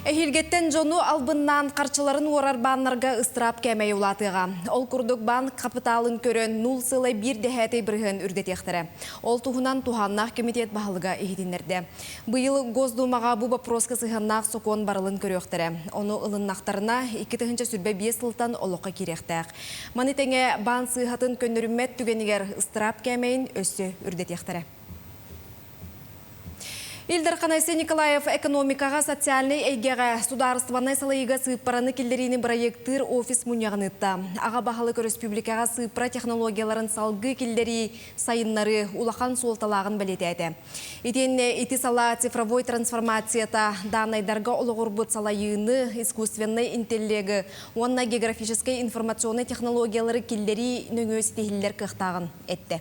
Эһиилгэттэн дьону албыннаан харчыларын уорар бааннарга ыстыраап кээмэйэ улаатыаҕа. Ол курдук банк хапытаалын көрөн нул сыла биир дэһээтэй бырыһыан үрдэтиэхтэрэ. Ол туһунан туһааннаах кэмитиэт баһылыга иһитиннэрдэ. Быйыл Госдумаҕа бу боппуруоска сыһыаннаах сокуон барылын көрүөхтэрэ. Ону ылыннахтарына, 2025 сылтан олоххо киириэхтээх. Маны тэҥэ баан сыыһатын көннөрүммэт түгэнигэр ыстыраап кээмэйин өссө үрдэтиэхтэрэ. Ил Дархан Айсен Николаев экономикаҕа, социальнай эйгэҕэ, судаарыстыбаннай салайыыга сыыппараны киллэриини бырайыактыыр офис мунньаҕын ыытта. Аҕа баһылык өрөспүүбүлүкэҕэ сыыппара технологияларын салгыы киллэрии, сайыннарыы улахан суолталааҕын бэлиэтээтэ. Итиэннэ ити салаа цифровой трансформацията дааннайдарга олоҕурбут салайыыны, искусственнай интеллегы уонна географическай информационнай технологиялары киллэрии нөҥүө ситиһиллэр кыахтааҕын эттэ.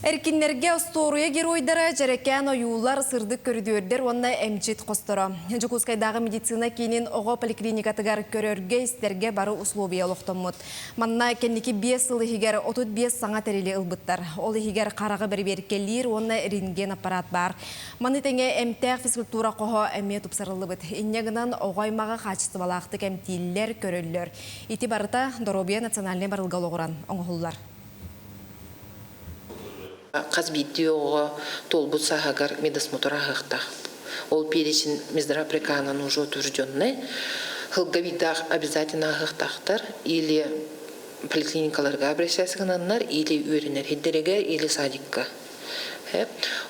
Эркиннэргэ остуоруйа геройдара, дьэрэкээн ойуулар, сырдык көрүдүөрдэр уонна эмчит хосторо. Дьокуускайдааҕы медицина киинин оҕо поликлиникатыгар көрөргө-истэргэ бары условия олохтоммут. Манна кэнники 5 сыл иһигэр 35 саҥа тэрили ылбыттар. Ол иһигэр хараҕы бэрэбиэркэлиир уонна рентген аппарат баар. Маны тэҥэ эмтээх физкультура хоһо эмиэ тупсарыллыбыт. Инньэ гынан оҕо аймаҕы хаачыстыбалаахтык эмтииллэр, көрөллөр. Ити барыта доруобуйа национальнай барылга олоҕуран оҥоһуллар. Хас биирдии оҕоҕо туолбут сааһыгар медосмотр ааһыахтаах. Ол перечень Минздрав уже утвержденный. Сылга биирдээх обязательно ааһыахтаахтар или поликлиникаларга обращаться гынаннар, или үөрэнэр сирдэригэр, или садикка.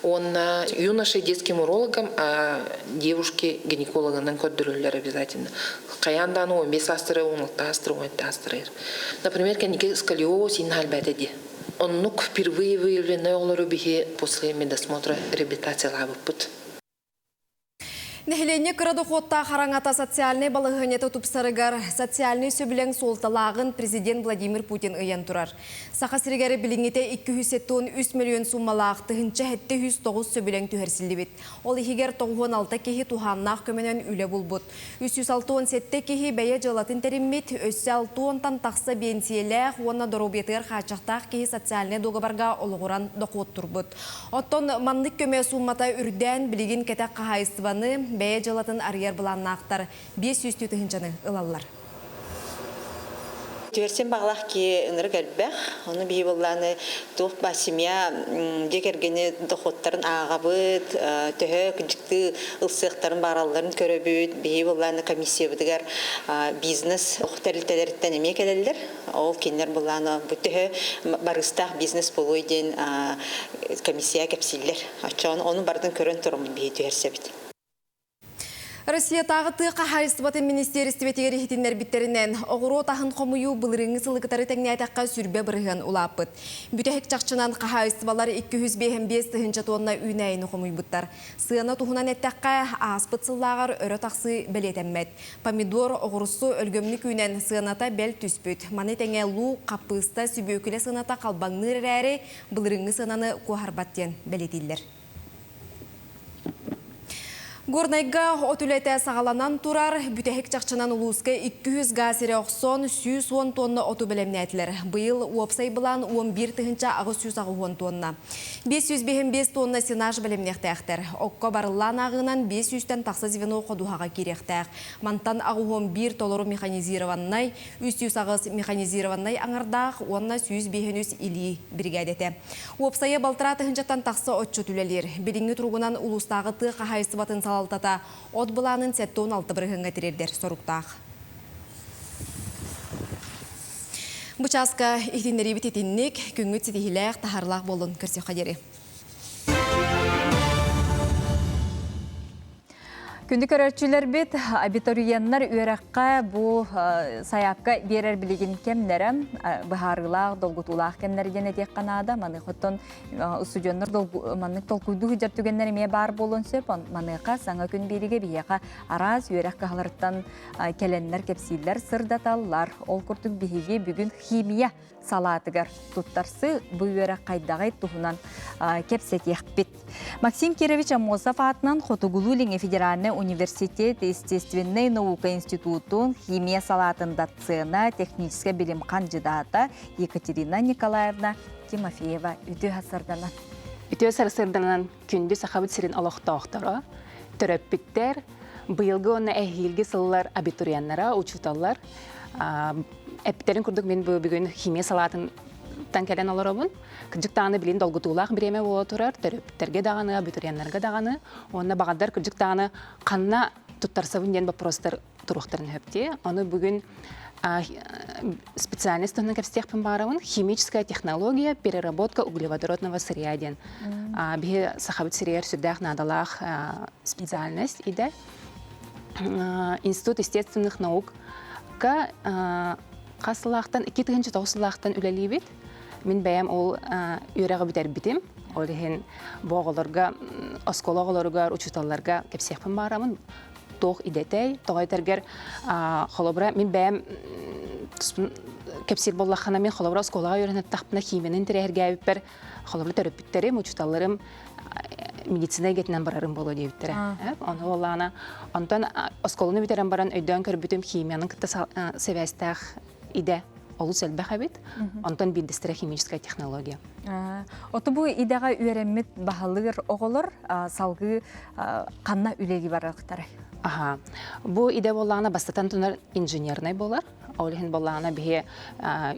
Уонна юноши детским урологом, а девушки гинекологынан көрдөрөллөр обязательно. Хайаан дааны 15 астыры, 16 астыры, 17 астыры. Например, кэнники сколиоз инһальбэт ди. Оннук впервые выявленный оҕолору биһи после медосмотра реабилитациялаабыппыт. Нэһилиэнньэ кыра дохуоттаах хараҥата социальнай балаһыанньата тупсарыгар социальнай сөбүлэҥ суолталааҕын президент Владимир Путин ыйан турар. Саха сиригэр билиҥҥитэ 273 мөлүйүөн сууммалаах 1709 сөбүлэҥ түһэрсиллибит. Ол иһигэр 96 киһи туһааннаах көмөнөн үлэ булбут. 367 киһи бэйэ дьыалатын тэриммит, өссө 60-тан тахса биэнсийэлээх уонна доруобуйатыгар хааччахтаах киһи социальнай дуогабарга олоҕуран дохуоттурбут. Оттон маннык көмө сууммата үрдээн, билигин кэтэх хаһаайыстыбаны, бэйэ дьыалатын арыйар былааннаахтар 500 тыһыынчаны ылаллар. Түөрсен баҕалаах киһи ынырык элбэх. Ону биһи буоллааны туох ба семья дьиэ кэргэни доходтарын ааҕабыт, төһө кыдьыктыы ылсыахтарын бааралларын көрөбүт. Биһи буоллааны комиссиябытыгар бизнес тэрилтэлэриттэн эмиэ кэлэллэр. Ол кинилэр буоллааны бу төһө барыстаах бизнес буолуой диэн комиссия кэпсииллэр. Оччоҕун ону барытын көрөн тураммыт биһи түһэрсэбит. Россиятааҕы тыа хаһаайыстыбатын министиэристибэтигэр иһитиннэрбиттэринэн, оҕуруот аһын хомуйуу былырыыҥҥы сылы кытары тэҥнээтэххэ 20% улааппыт. Бүтэһик чахчынан хаһаайыстыбалар 255 тыһыынча туонна үүнээйини хомуйбуттар. Сыана туһунан эттэххэ, ааспыт сыллааҕар өрө тахсыы бэлиэтэммэт. Помидор, оҕурсу өлгөмнүк үүнэн, сыаната бэл түспүт. Маны тэҥэ луук, хаппыыста, сүбүөкүлэ сыаната халбаҥныыр эрээри, былырыыҥҥы сыананы куоһарбат диэн бэлиэтииллэр. Горнайга от үлэтэ саҕаланан турар. Бүтэһик чахчынан улууска 200 гаас сирэ охсон, 110 тонна оту бэлэмнээтилэр. Быйыл уопсай былаан 11 880 тонна. 555 тонна сенаж бэлэмниэхтээхтэр. Окко барыллаан ааҕыынан 500-тэн тахса звено ходуһаҕа киириэхтээх. Мантан 81 толору механизированнай, 308 механизированнай аҥардаах уонна 153 илии биригээдэтэ. Уопсайа балтараа тыһыынчаттан тахса отчут үлэлиир. Билиҥҥи туругунан улуустааҕы тыа хаһаайыстыбатын салалтата от былаанын 76 бырыһыаҥҥа тириэрдэр соруктаах. Бу чааска иһитиннэриибит итинник, күҥҥүт ситиһиилээх, таһаарылаах буоллун көрсүөххэ диэри. Күндү көрөөччүлэрбит, абитуриеннар үөрэххэ бу сайаапка биэрэр билигин кэмнэрэ быһаарыылаах, долгутуулаах кэмнэр диэн этиэххэ наада. Маныхаттан устудьуоннар маннык толкуйдуу сылдьар түгэннэр эмиэ баар буолуон сөп. Маныаха саҥа күн биэригэ биһиэхэ араас үөрэх кыһаларыттан кэлэннэр кэпсииллэр, сырдаталлар. Ол курдук биһиги бүгүн химия салаатыгар туттарсыы бу үөрэх хайдаҕый туһунан кэпсэтиэхпит. Максим Кирович Аммосов аатынан Хотугулуу-Илиҥҥи федеральнай университет естественнэй наука институтун химия салаатын доцена, техническэй билим хандьыдаата Екатерина Николаевна Тимофеева үтүө сарсыарданан. Үтүө сарсыарданан күндү Сахабыт сирин олохтоохторо, төрөппүттэр, быйылгы уонна эһиилги сыллар абитуриеннара, учууталлар эппиттэрин курдук мин бүгүн химия салаатын тан кэлэн олоробун. Кырдьык даҕаны билин долгутуулаах бириэмэ буола турар, төрөппүттэргэ даҕаны, абитуриеннарга даҕаны уонна баҕардар кырдьык даҕаны ханна туттарсабын диэн боппуруостар туруохтарын сөп дии. Ону бүгүн специальность туһунан кэпсиэхпин баҕарабын. Химическая технология, переработка углеводородного сырья диэн. Биһи Сахабыт сиригэр сүрдээх наадалаах специальность идэ. Институт естественных наук хас сылаахтан 2009 сылаахтан үлэлиибит. Мин бэйэм ол үөрэҕи бүтэрбитим. Ол иһин бу оҕолорго, оскуола оҕолоругар, учууталларга кэпсиэхпин баҕарабын. Туох идэтэй, тоҕо этэргэр, холобура, мин бэйэм кэпсиир буоллаххына, мин холобура оскуолаҕа үөрэнэттахпына химияны интэриэһиргээбиппэр, холобура төрөппүттэрим, учууталларым медицина эйгэтинэн барарым буолуо диэбиттэрэ. Ону буоллаҕына, онтон оскуоланы бүтэрэн баран өйдөөн көрбүтүм химияны кытта сибээстээх идэ олус элбэх эбит. Онтон биирдэстэрэ химическая технология. Оту бу идэҕэ үөрэммит баһылыыр оҕолор салгыы ханна үлэлии барыахтарай? Аха. Бу идэ буоллаҕына бастатан тунар инженернай буолар. Ол иһин буоллаҕына биһи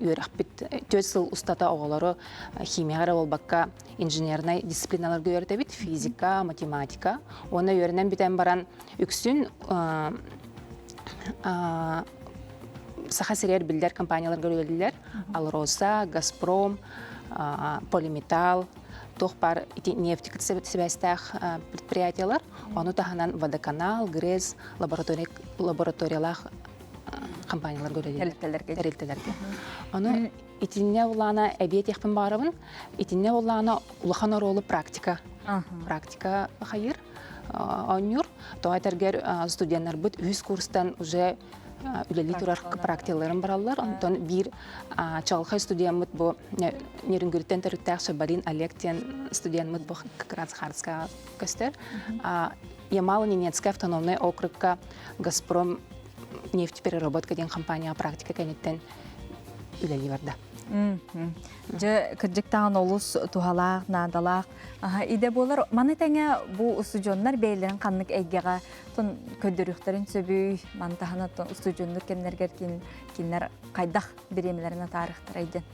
үөрэхпит 4 сыл устата оҕолору химияҕа эрэ буолбакка инженернай дисциплиналарга үөрэтэбит физика, математика. Уонна үөрэнэн бүтэн баран үксүн Саха сиригэр биллэр компанияларга үлэлииллэр. Алроса, Газпром, Полиметалл, туох баар ити нефть сибээстээх предприятиялар. Ону таһынан Водоканал, ГРЭС лабораториялаах компанияларга үлэлииллэр. Тэрилтэлэргэ. Ону итиннэ улаана эбиэтиэхпин баарабын. Итиннэ улаана улахан оруолу практика. Практика хайыр. оонньуур. Тоҕо этэргэр студеннарбыт үһүс курстан уже үлэлии турар практикаларын бараллар. Онтон биир чаҕылхай студеммыт бу Нерюнгриттэн төрүттээх Шабарин Олег диэн студеммыт бу как раз Харскаҕа көстөр. Ямало-Ненецкай автономнай округка Газпром нефтепереработка диэн компанияҕа практика кэнниттэн үлэлии барда. Дьэ, кырдьыктаан олус туһалаах, наадалаах идэ буолар. Маны тэҥэ бу устудьуоннар бэйэлэрин ханнык эйгэҕэ көрдөрүөхтэрин сөбүй, маны таһынан устудьуоннур кэмнэргэр кинилэр хайдах бириэмэлэрин атаарыахтарай диэн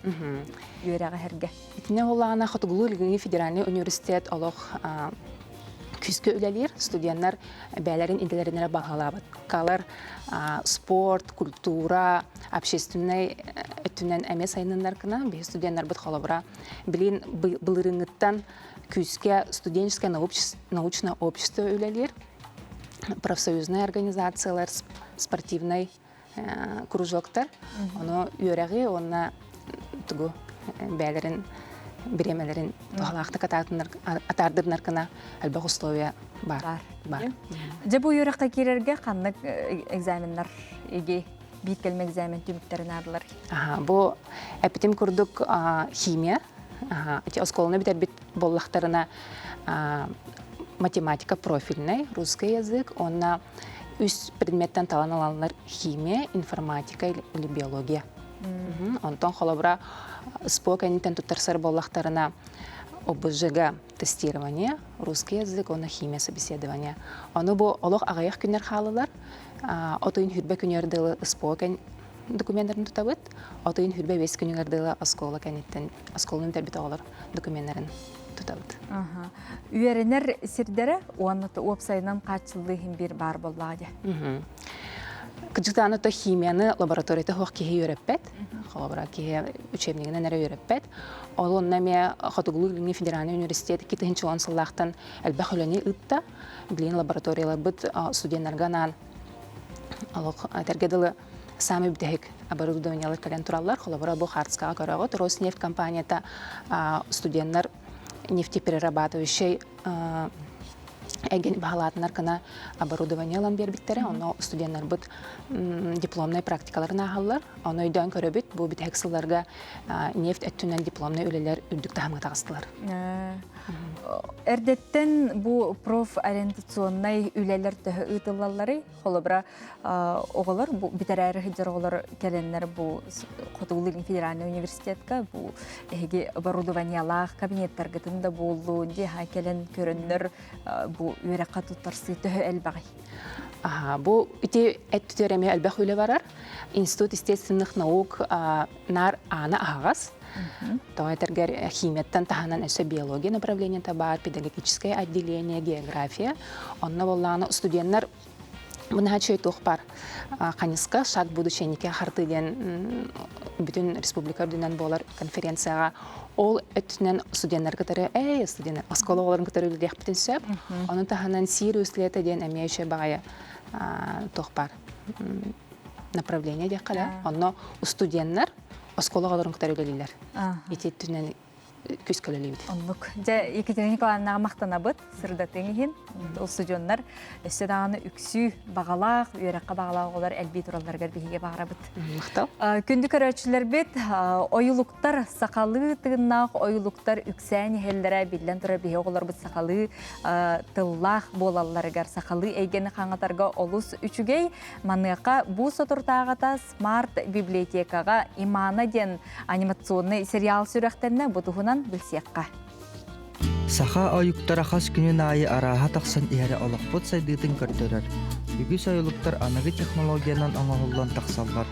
үөрэҕи эһэргэ. Итиннэ буоллаҕына Хотугулуу-Илиҥҥи федеральнай университет олох күүскэ үлэлиир. Студеннар бэйэлэрин идэлэрин эрэ баһылаабаккалар спорт, культура, общественнай өттүнэн эмиэ сайынныннар гына биһи студеннарбыт холобура билин былырыыҥҥыттан күүскэ студенческое научное общество үлэлиир профсоюзная организациялар спортивнай кружоктар ону үөрэҕи уонна тугу бэйэлэрин бириэмэлэрин туһалаахтык атаардырнар гына элбэх условия бар. Бар. Дьэ бу үөрэххэ киирэргэ ханнык экзаменнар иги биир кэлим экзамен түмүктэрин аадылар? Бу эпитим курдук химия эти оскуоланы бүтэрбит буоллахтарына математика профильный, русский язык, уонна үс предметтен талан алаллар химия, информатика или биология. Онтон холобура СПО кэнниттэн туттарсар буоллахтарына ОБЖ-га тестирование, русский язык уонна химия собеседование. Ону бу олох аҕыйах күннэр хаалылар. Отуйун хүрбэ күнүгэр дылы СПО документтарын тутабыт. Отуйун хүрбэ бес күнүгэр дылы оскуола кэнниттэн оскуоланы бүтэрбит оҕолор документтарын тутабыт. Үөрэнэр сирдэрэ уонна уопсайынан хааччыллыы иһин биир баар буоллаҕа дии. Кыдьыктааны то химияны лабораторията суох киһи үөрэппэт. Холобура киһи учебнигынан эрэ үөрэппэт. Ол онно эмиэ Хотугулуу-Илиҥҥи федеральнай университет 2010 сыллаахтан элбэх үлэни ыытта. Билигин лабораторияларбыт студеннарга анаан олох этэргэ дылы саамай бүтэһик оборудованиелар кэлэн тураллар. Холобура бу Хартскаҕа көрөҕүт Роснефть компанията студеннар нефтеперерабатывающай эйгэни баһылаатынар гына оборудование ылан биэрбиттэрэ. Онно студеннарбыт дипломнай практикаларын ааһаллар. Ону өйдөөн көрөбүт, бу бүтэһик сылларга нефть өттүнэн дипломнай үлэлэр үрдүк таһымҥа таҕыстылар. Эрдэттэн бу профориентационнай үлэлэр төһө ыытыллалларый? Холобура, оҕолор бу бүтэрээри сылдьар оҕолор кэлэннэр бу Хотугулуу федеральный университетка бу эһиги оборудованиелаах кабинеттаргытын да буоллун дии кэлэн көрөннөр бу үөрэххэ туттарсыы төһө элбэҕий? Бу ити эттүтэр эмиэ элбэх үлэ барар. Институт естественных наук наар аана аһаҕас. Тоҕо этэргэр химияттан таһынан өссө биология направлениета баар, педагогическое отделение, география. Онно буоллаҕына студеннар Мунаһа туох бар Ханиска шаг будущее хартыы диэн бүтүн республика үрдүнэн буолар конференцияҕа ол өттүнэн студеннар кытары эй студеннар оскуола оҕолорун кытары үлэлиэхпитин сөп. Ону таһынан Сириус лето диэн эмиэ үчүгэй баҕайы туох бар направление диэххэ да. Онно студеннар оскуола оҕолорун кытары үлэлииллэр. Ити өттүнэн күүскэ үлэлиибит. Оннук. Дьэ, Екатерина Николаевнаҕа махтанабыт сырдатыҥ иһин. Устудьуоннар өссө даҕаны үксүү баҕалаах, үөрэххэ баҕалаах оҕолор элбии туралларыгар биһиги баҕарабыт. Махтал. Күндү көрөөччүлэрбит, ойулуктар, сахалыы тыыннаах ойулуктар үксээн иһэллэрэ биллэн турар биһи оҕолорбут сахалыы тыллаах буолалларыгар, сахалыы эйгэни хаҥатарга олус үчүгэй. Маныаха бу соторутааҕыта Смарт библиотекаҕа Имана диэн анимационнай сериал сүрэхтэннэ бу туһунан билсиэххэ. Саха ойуктара хас күнүн аайы арааһа тахсан иһэрэ олохпут сайдыытын көрдөрөр. Үгүс ойулуктар аныгы технологиянан оҥоһуллан тахсаллар.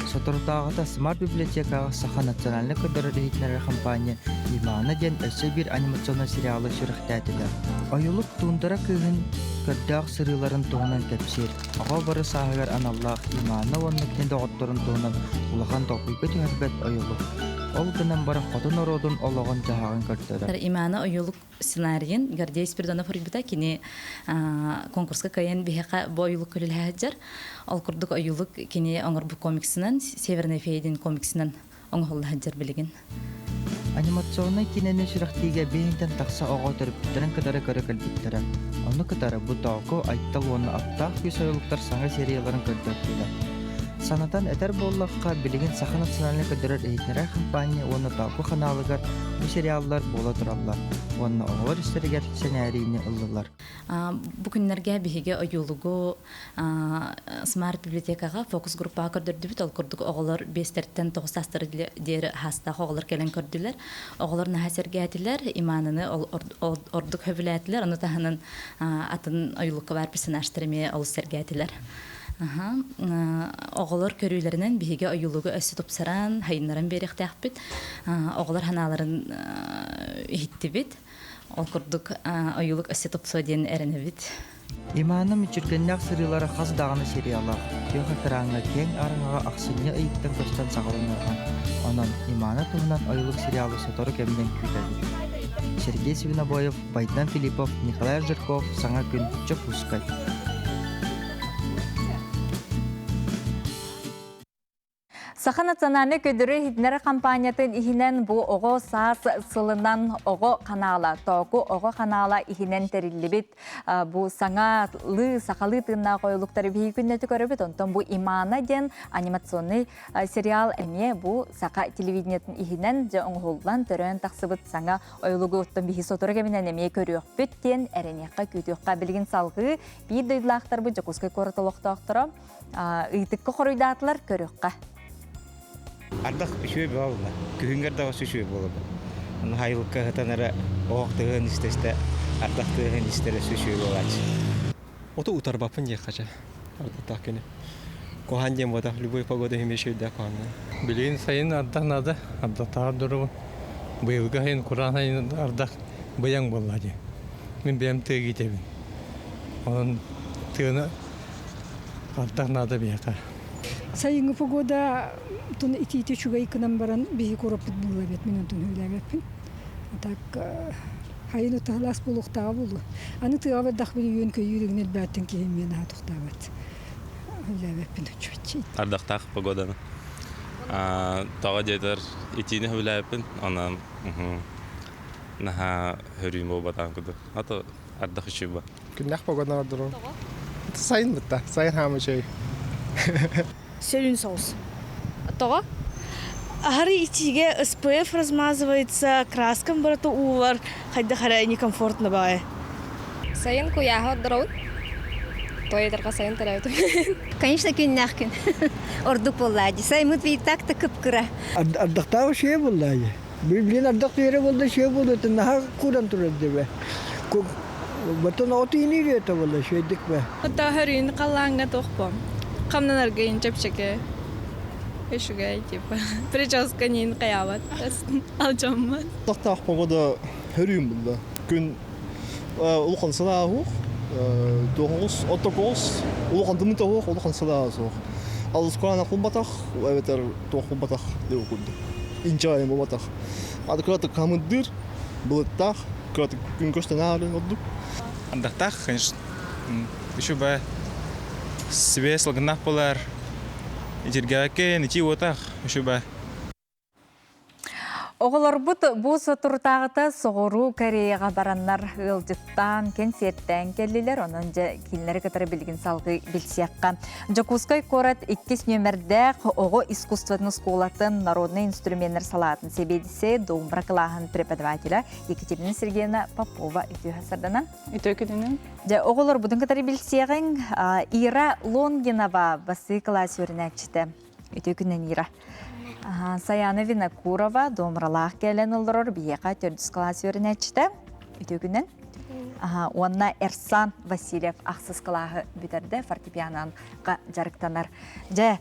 Соторутааҕыта Смарт библиотекаҕа Саха национальнай көрдөрөр-иһитиннэрэр хампаанньа Имана диэн өссө биир анимационнай сериалы сүрэхтээтилэр. Ойулук туундара кыыһын көрдөөх сырыыларын туһунан кэпсиир. Оҕо бары сааһыгар аналлаах Имана уонна кини доҕотторун туһунан улахан толкуйга түһэрбэт ойулук. Ол гынан баран хоту норуотун олоҕун-дьаһаҕын көрдөрөр. Имана ойулук сценарийын Гордей Спиридонов суруйбута. Кини конкурска кыайан биһиэхэ бу ойулук үлэлэһэ сылдьар. Ол курдук ойулук кини оҥорбут комиксынан, Северная фея диэн комиксынан оҥоһулла сылдьар билигин. Анимационнай киинэни сүрэхтиигэ биһинтэн тахса оҕо төрөппүттэрин кытары көрө кэлбиттэрэ. Ону кытары бу Тооку, Айтал уонна Аптаах күүс ойулуктар саҥа серияларын көрдөрдүлэр. Санатан этэр буоллахха, билигин Саха национальнай көрдөрөр-иһитиннэрэр хампаанньа уонна Тооку ханаалыгар бу сериаллар буола тураллар уонна оҕолор истэригэр сэнээриини ыллылар. Бу күннэргэ биһиги ойуулугу Smart библиотекаҕа фокус-группаҕа көрдөрдүбүт. Ол курдук оҕолор биэстэртэн тоҕус саастара диэри хаастаах оҕолор кэлэн көрдүлэр. Оҕолор наһаа сэргээтилэр, Имананы ордук сөбүлээтилэр. Ону таһынан атын ойуулукка баар персонажтар эмиэ олус сэргээтилэр. Оҕолор көрүүлэринэн биһиги ойуулугу өссө тупсаран, хайыннаран биэриэхтээхпит. Оҕолор санааларын иһиттибит. Ол курдук ойуулук өссө тупсуо диэн эрэнэбит. Имана мүччүргэннээх сырыылара хас даҕаны сериалаах, күөх экраҥҥа киэҥ араҥаҕа ахсынньы ыйыттан көстөн саҕаланыаҕа. Онон Имана туһунан ойуулук сериалы сотору кэминэн күүтэбит. Сергей Свинобоев, Байдан Филиппов, Николай Жирков, Саҥа күн, Дьокуускай. Саха национальнай көдөрү иһитиннэрэр компаниятын иһинэн бу оҕо саас сылынан оҕо ханаала, Тооку оҕо ханаала иһинэн тэриллибит бу саҥалыы сахалыы тыыннаах ойулуктары биһиги күннэтэ көрөбүт. Онтон бу Имана диэн анимационный сериал эмиэ бу саха телевидениетын иһинэн дьэ оҥоһуллан төрөөн тахсыбыт саҥа ойулугу оттон биһи сотору кэминэн эмиэ көрүөхпүт диэн эрэниэххэ күүтүөххэ билигин салҕыы биир дойдулаахтарбыт Дьокуускай куорат олохтоохторо Ыйытыкка хоруйдаатылар көрүөххэ. Ардах үчүгэй буолла. Күһүҥҥэ ардах өссө үчүгэй буолар. Ону хайылыкка ыһытан эрэ оһох тыаһын истэ-истэ ардах тыаһын истэр өссө үчүгэй буолааччы. Оту утарбаппын диэххэ чэ. Ардахтаах күнү. Куһаан диэн буотах любой погода иһин үчүгэйдээх куһааннаа. Билигин сайын ардах наада, ардахтааҕар дорубун. Быйылгы сайын кураан сайын ардах быйаҥ буолла дии. Мин бэйэм тыа киитэбин. Онон тыаны Ардах наада биһиэхэ. Сайыҥҥы погода тун итиити үчүгэй гынан баран биһи куораппыт буолла эбит мин онтун үлээбэппин. Так хайын утаһылаас буолуохтааҕа буолуо. Аны тыаҕа бардах били үөн көйүүр игин элбээттин киһи эмиэ наһаа тохтообот. Үлээбэппин оччоччи. Ардахтаах погоданы. Тоҕо диэтэр итиини сөбүлээбиппин, онон наһаа хөрүүн буолбатаҕын курдук. А то ардах үчүгэй буо. Күннэх погода ордорун. Сайын бытта. Сайын хаамы чөй. Сөрүн соус. Тоҕо? Аһары итиигэ СПФ размазывается, краскам барыта уулар, хайдах эрэ некомфортно баҕайы. Сайын куйааһы ордоробут. Тоойдорго сайын төрөөбүтүм. Конечно, күннээх күн. Ордук буоллаа дии. Саймыт и так-то кып-кыра. Ардахтаах үчүгэй буоллаа дии. Билигин ардах түһэрэ буолла үчүгэй буолуо наһаа кууран турар дебе. Батон оҕо тииниир этэ буолла үчүгэйдик бэ. Хөрүүн халлааҥҥа туохпо. Хамнанарга ин чэпчэки. Үчүгэй типа. Прическа нин хайаабат. Алдьаммат. Тахтаах погода хөрүүн булла. Күн улахан сылаа суох. Туоҕус, оттокоҕус, улахан тымныта суох, улахан сылаа суох. Алыс кураанах булбатах, эбэтэр туох булбатах диэн курдук. Инчэҕэй буолбатах. Аты кыратык хамырдыыр, былыттаах, кыратык күн көстөн ааҕар ордук. Ардахтаах, конечно. Еще бы себе сылгыннаах болар. Итиргээккэ итии уотах, еще бы Оҕолорбут бу соторутааҕыта Соҕуруу Кореяҕа бараннар ыалдьыттаан, кэнсиэртээн кэллилэр. Онон дьэ кинилэри кытары билигин салгыы билсиэххэ. Дьокуускай куорат иккис нүөмэрдээх оҕо искусствотын оскуолатын народнай инструменнар салаатын сэбиэдиссэйэ домбра кылааһын преподавателэ Екатерина Сергеевна Попова үтүө сарданан. Үтүө күнүнэн. Дьэ оҕолорбутун кытары билсиэҕиҥ. Ира Лонгинова басыы кылаас үөрэнээччитэ. Үтүө күнүнэн Ира. Саяна Винокурова домралаах кэлэн олорор биһиэхэ төрдүс кылаас үөрэнээччитэ. Үтүө күнүнэн. Уонна Эрсан Васильев ахсыс кылааһы бүтэрдэ, фортепиананга дьарыктанар. Дьэ,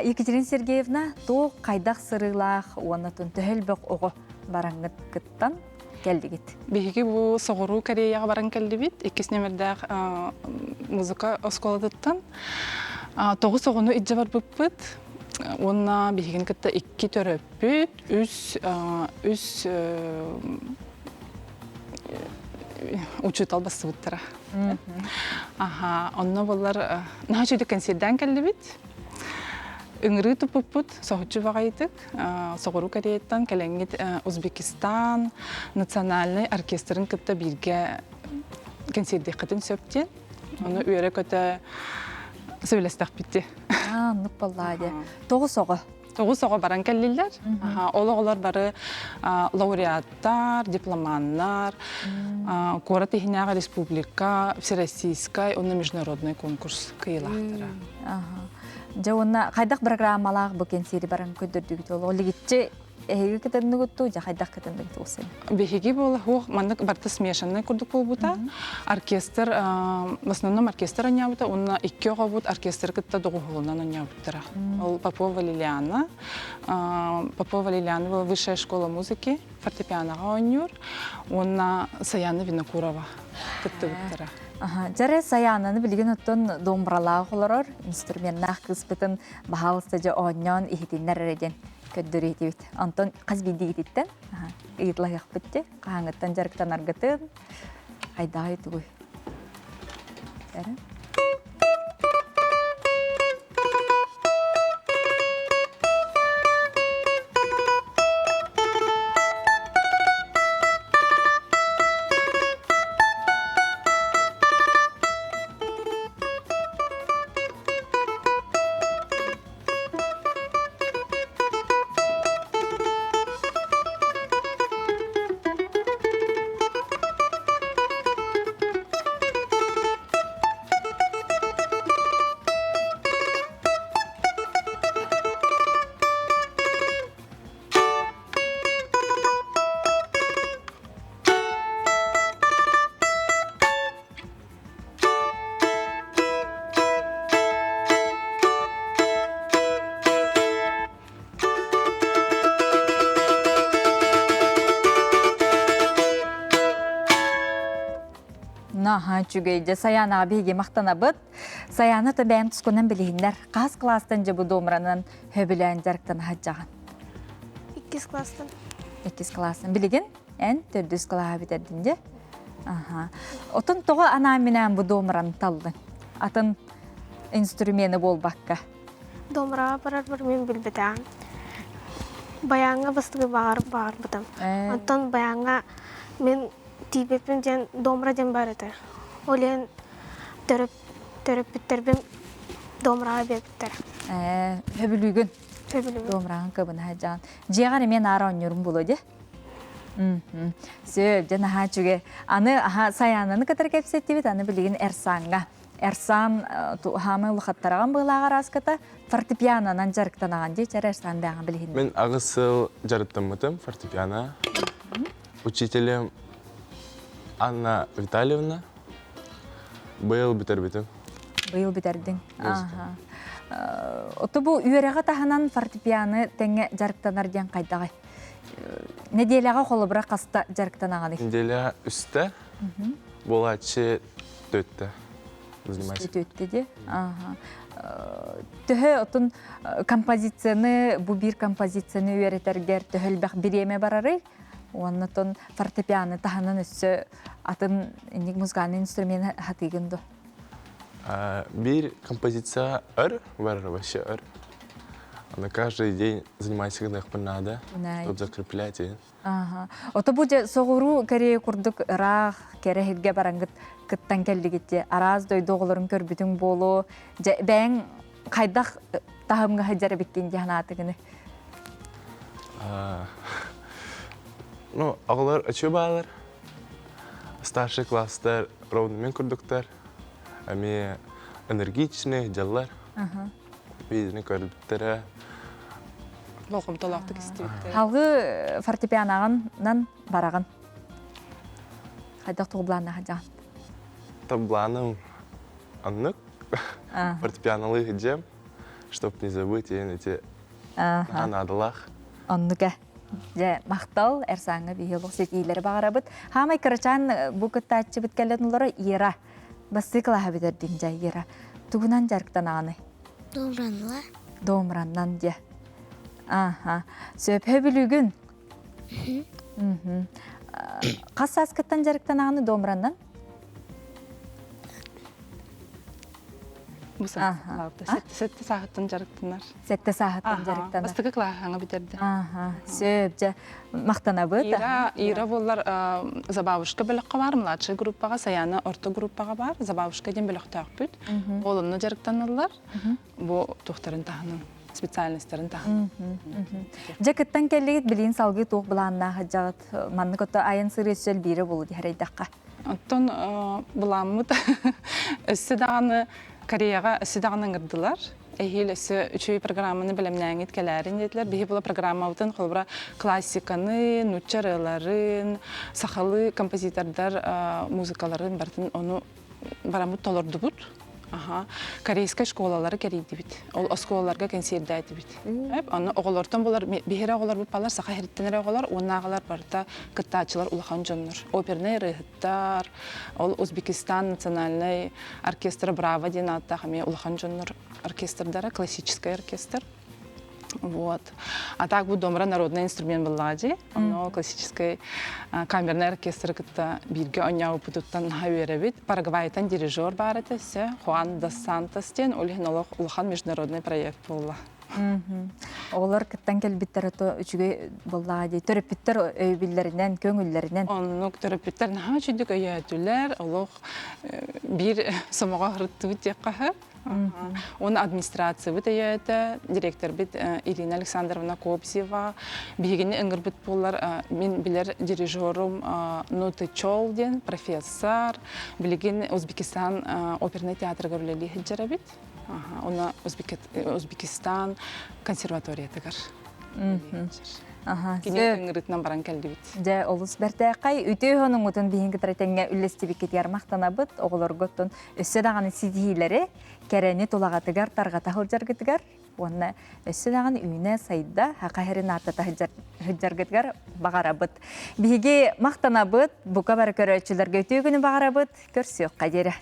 Екатерина Сергеевна, туох хайдах сырыылаах уонна төһө элбэх оҕо бараҥҥыт кыттан кэллигит? Биһиги бу Соҕуруу Кореяҕа баран кэллибит. Иккис нөмердээх музыка оскуолатыттан. Тоҕус оҕону илдьэ барбыппыт. Уонна биһигини кытта икки төрөппүт, үс үс учуутал бассыбыттара. Аха, онно буллар наһаа үчүгэй кэнсиэрдээн кэллибит. Ыҥырыы туппуппут соһуччу баҕайытык Соҕуруу Кореяттан кэлэҥҥит Узбекистан национальнай оркестрын кытта бииргэ кэнсиэрдиэххитин сөп диэн. Ону үөрэ-көтө сөбүлэстэхпит дии. Оннук буоллаа дии. Тоҕус оҕо. Тоҕус оҕо баран кэллилэр. Ол оҕолор бары лауреаттар, дипломаннар, куорат иһинээҕи республика, всероссийскай уонна международный конкурс кыайыылаахтара. Дьэ уонна хайдах программалаах бу кэнсиэри баран көрдөрдүгүт ол лигиччи эһиги кытынныгыт дуу, дьэ хайдах кытынныгыт ол сен? Биһиги буола хуох маннык барыта смешанный курдук буолбута. Оркестр в основном оркестр анньаабыта уонна икки оҕобут оркестры кытта доҕуһуолунан анньаабыттара. Ол Попова Лилиана, Попова Лилиана была высшая школа музыки, фортепианоҕа оонньуур уонна Саяна Винокурова кыттыбыттара. Дьэрэ Саянаны билигин оттон домбралаах олорор, инструменнаах кыыспытын баһаалыста дьэ оонньоон иһитиннэр эрэ диэн көрдөрүөтүбүт. Онтон хас биирдиигититтэн ыйыталаһыахпыт дии, хаһааҥҥыттан дьарыктанаргытын, хайдаҕый тугуй? Эрэ? Наһаа үчүгэй дьэ Саянаҕа биһиги махтанабыт. Саяна та бэйэм тускунан билиһиннэр. Хас класстан дьэ бу домранан хөбүлээн дьарыктана сылдьаҕын? Иккис класстан. Иккис класстан. Билигин эн төрдүс кылааһы бүтэрдин дьэ? Аха. Отон тоҕо анаан-минээн бу домран таллыҥ? Атын инструмены буолбакка. Домраҕа барарбар мин билбэтэҕим. Баяҥҥа бастакы баҕар баҕарбытым. Онтон баяҥҥа мин тиийбэппин диэн домра диэн баар этэ. Ол иһин төрөппүттэрбин домраҕа биэрбиттэр. Ээ, сөбүлүүгүн? Сөбүлүүбүн. Домраҕын кыбына сылдьаҕын. Дьиэҕэр эмиэ наара оонньуурум буолуо дии? Сөп, дьэ наһаа үчүгэй. Аны аха Саянаны кытары кэпсэттибит, аны билигин Эрсаҥҥа. Эрсан хаамай улахаттараҕан быылааҕа араската фортепианонан дьарыктанаҕын дии, чэр Эрсан бэҕэ билиһин. Мин аҕыс сыл дьарыктаммытым фортепиано. Учителем Анна Витальевна. Быйыл бүтэрбитим. Быйыл бүтэрдиҥ. Аха. Ото бу үөрэҕи таһынан фортепиано тэҥҥэ дьарыктанар диэн хайдаҕый? Нэдиэлэҕэ холобура хаста дьарыктанаҕыный? Неделя үстэ, буолааччы төттө занимаюсь. Төттө дии. Аха. Төһө отун композицияны, бу биир композицияны үөрэтэргэр төһө элбэх бириэмэ барарый? Уонна отон фортепиано таһынан өссө атын инник музыкальный инструмент хатыыгын дуо? Биир композиция өр барар вообще өр. На каждый день занимайся гыныахпын наада, чтобы закреплять и Ага. Ото бу дьэ соҕуруу Корея курдук ыраах кэрэ сиргэ бараҥгыт кыттан кэллигит дии. Араас дойду оҕолорун көрбүтүҥ буолуо. Дьэ бэйэҥ хайдах таһымҥа сылдьар эбиккин дии санаатыгыны? Ну, оҕолор өчү баалар. Старший класстар ровно курдуктар. Эмиэ энергичный дьаллар. Биирини көрбүттэрэ. Болҕомтолоохтук истибиттэрэ. Халгы фортепианаҕынан бараҕын. Хайдах тугу былааннаах дьаҕын? Табланым аннык. Фортепианолыы сылдьыам, чтоб не забыть эти наадалаах. Оннук э. Дьэ, махтал, Эрсааҥҥа биһи олох ситиилэри баҕарабыт. Хаамай кырачаан бу кыттааччыбыт кэлэн олоро Ира. Бастыы кылааһа бүтэрдиҥ дьэ, Ира. Тугунан дьарыктанаҕыный? Домранла. Домраннан дьэ. Аха. Сөп бүлүүгүн? Хас сааскыттан дьарыктанаҕыный домраннан? Бу Сэттэ сааһыттан дьарыктанар. Сэттэ сааһыттан дьарыктанар. Бастакы кылааһаҥа бүтэрдэ. Сөп, дьэ, махтанабыт. Ира, Ира буоллар Забавушка бөлөххө бар, младший группаҕа, Саяна орто группаҕа бар, Забавушка диэн бөлөхтөөхпүт. Ол онно дьарыктаналлар. Бу туохтарын таһынан, специальностарын таһынан. Дьэ, кыттан кэллигит, билигин салгыы туох былааннаах сылдьаҕыт? Маннык ото айан сырыы өссө элбиирэ буолуо диһэрэйдэххэ. Оттон былааммыт өссө даҕаны Кореяҕа өссө даҕаны ыҥырдылар. Эһиил өссө үчүгэй программаны бэлэмнээҥҥит кэлээрин диэтилэр. Биһи була программабытын холобура классиканы, нуучча ырыаларын, сахалыы композитордар музыкаларын барытын ону бараммыт толордубут. Аха. Корейскай школалары кэрийдибит. Ол оскуолаларга кэнсиэрдээтибит. Аны оҕолортон булар биһири оҕолорбут балар саха иһиттэн эрэ оҕолор, уоннааҕылар барыта кыттааччылар улахан дьоннор. Опернай ырыаһыттар, ол Узбекистан национальнай оркестра Браво диэн ааттаах эмиэ улахан дьоннор оркестрдара, классическай оркестр. Вот. А так бу домра народный инструмент буоллаҕа дии. Онно классическай камерный оркестры кытта бииргэ оонньообуппутуттан наһаа үөрэбит. Парагвайтан дирижер баар этэ өссө Хуан дос Сантос диэн, ол иһин олох улахан международный проект буолла. Оҕолор кыттан кэлбиттэрэ то үчүгэй буоллаҕа дии. Төрөппүттэр өйөбүллэринэн, көҥүллэринэн. Оннук төрөппүттэр наһаа үчүгдүк өйөөтүлэр. Олох биир сомоҕо ырыттыбыт диэххэ сөп. Уонна администрациябыт өйөөтө, директорбит Ирина Александровна Кобзева биһигини ыҥырбыт буоллар, мин билэр дирижерум Нуты Чол диэн профессор, билигин Узбекистан опернай театрыгар үлэлии сылдьар эбит. Уонна Узбекистан консерваториятыгар. Кини ыҥырыытынан баран кэллибит. Дьэ, олус бэртээхэй. Үтүө хонуҥҥутун биһин кытары тэҥҥэ үллэстибиккитигэр махтанабыт. Оҕолоргуттан өссө даҕаны ситиһиилэри, кэрэни тулаҕатыгар тарҕата сылдьаргытыгар уонна өссө даҕаны үүнэ-сайда, саха сирин ааттата сылдьаргытыгар баҕарабыт. Биһиги махтанабыт, бука бары көрөөччүлэргэ үтүө күнү баҕарабыт. Көрсүөххэ диэри.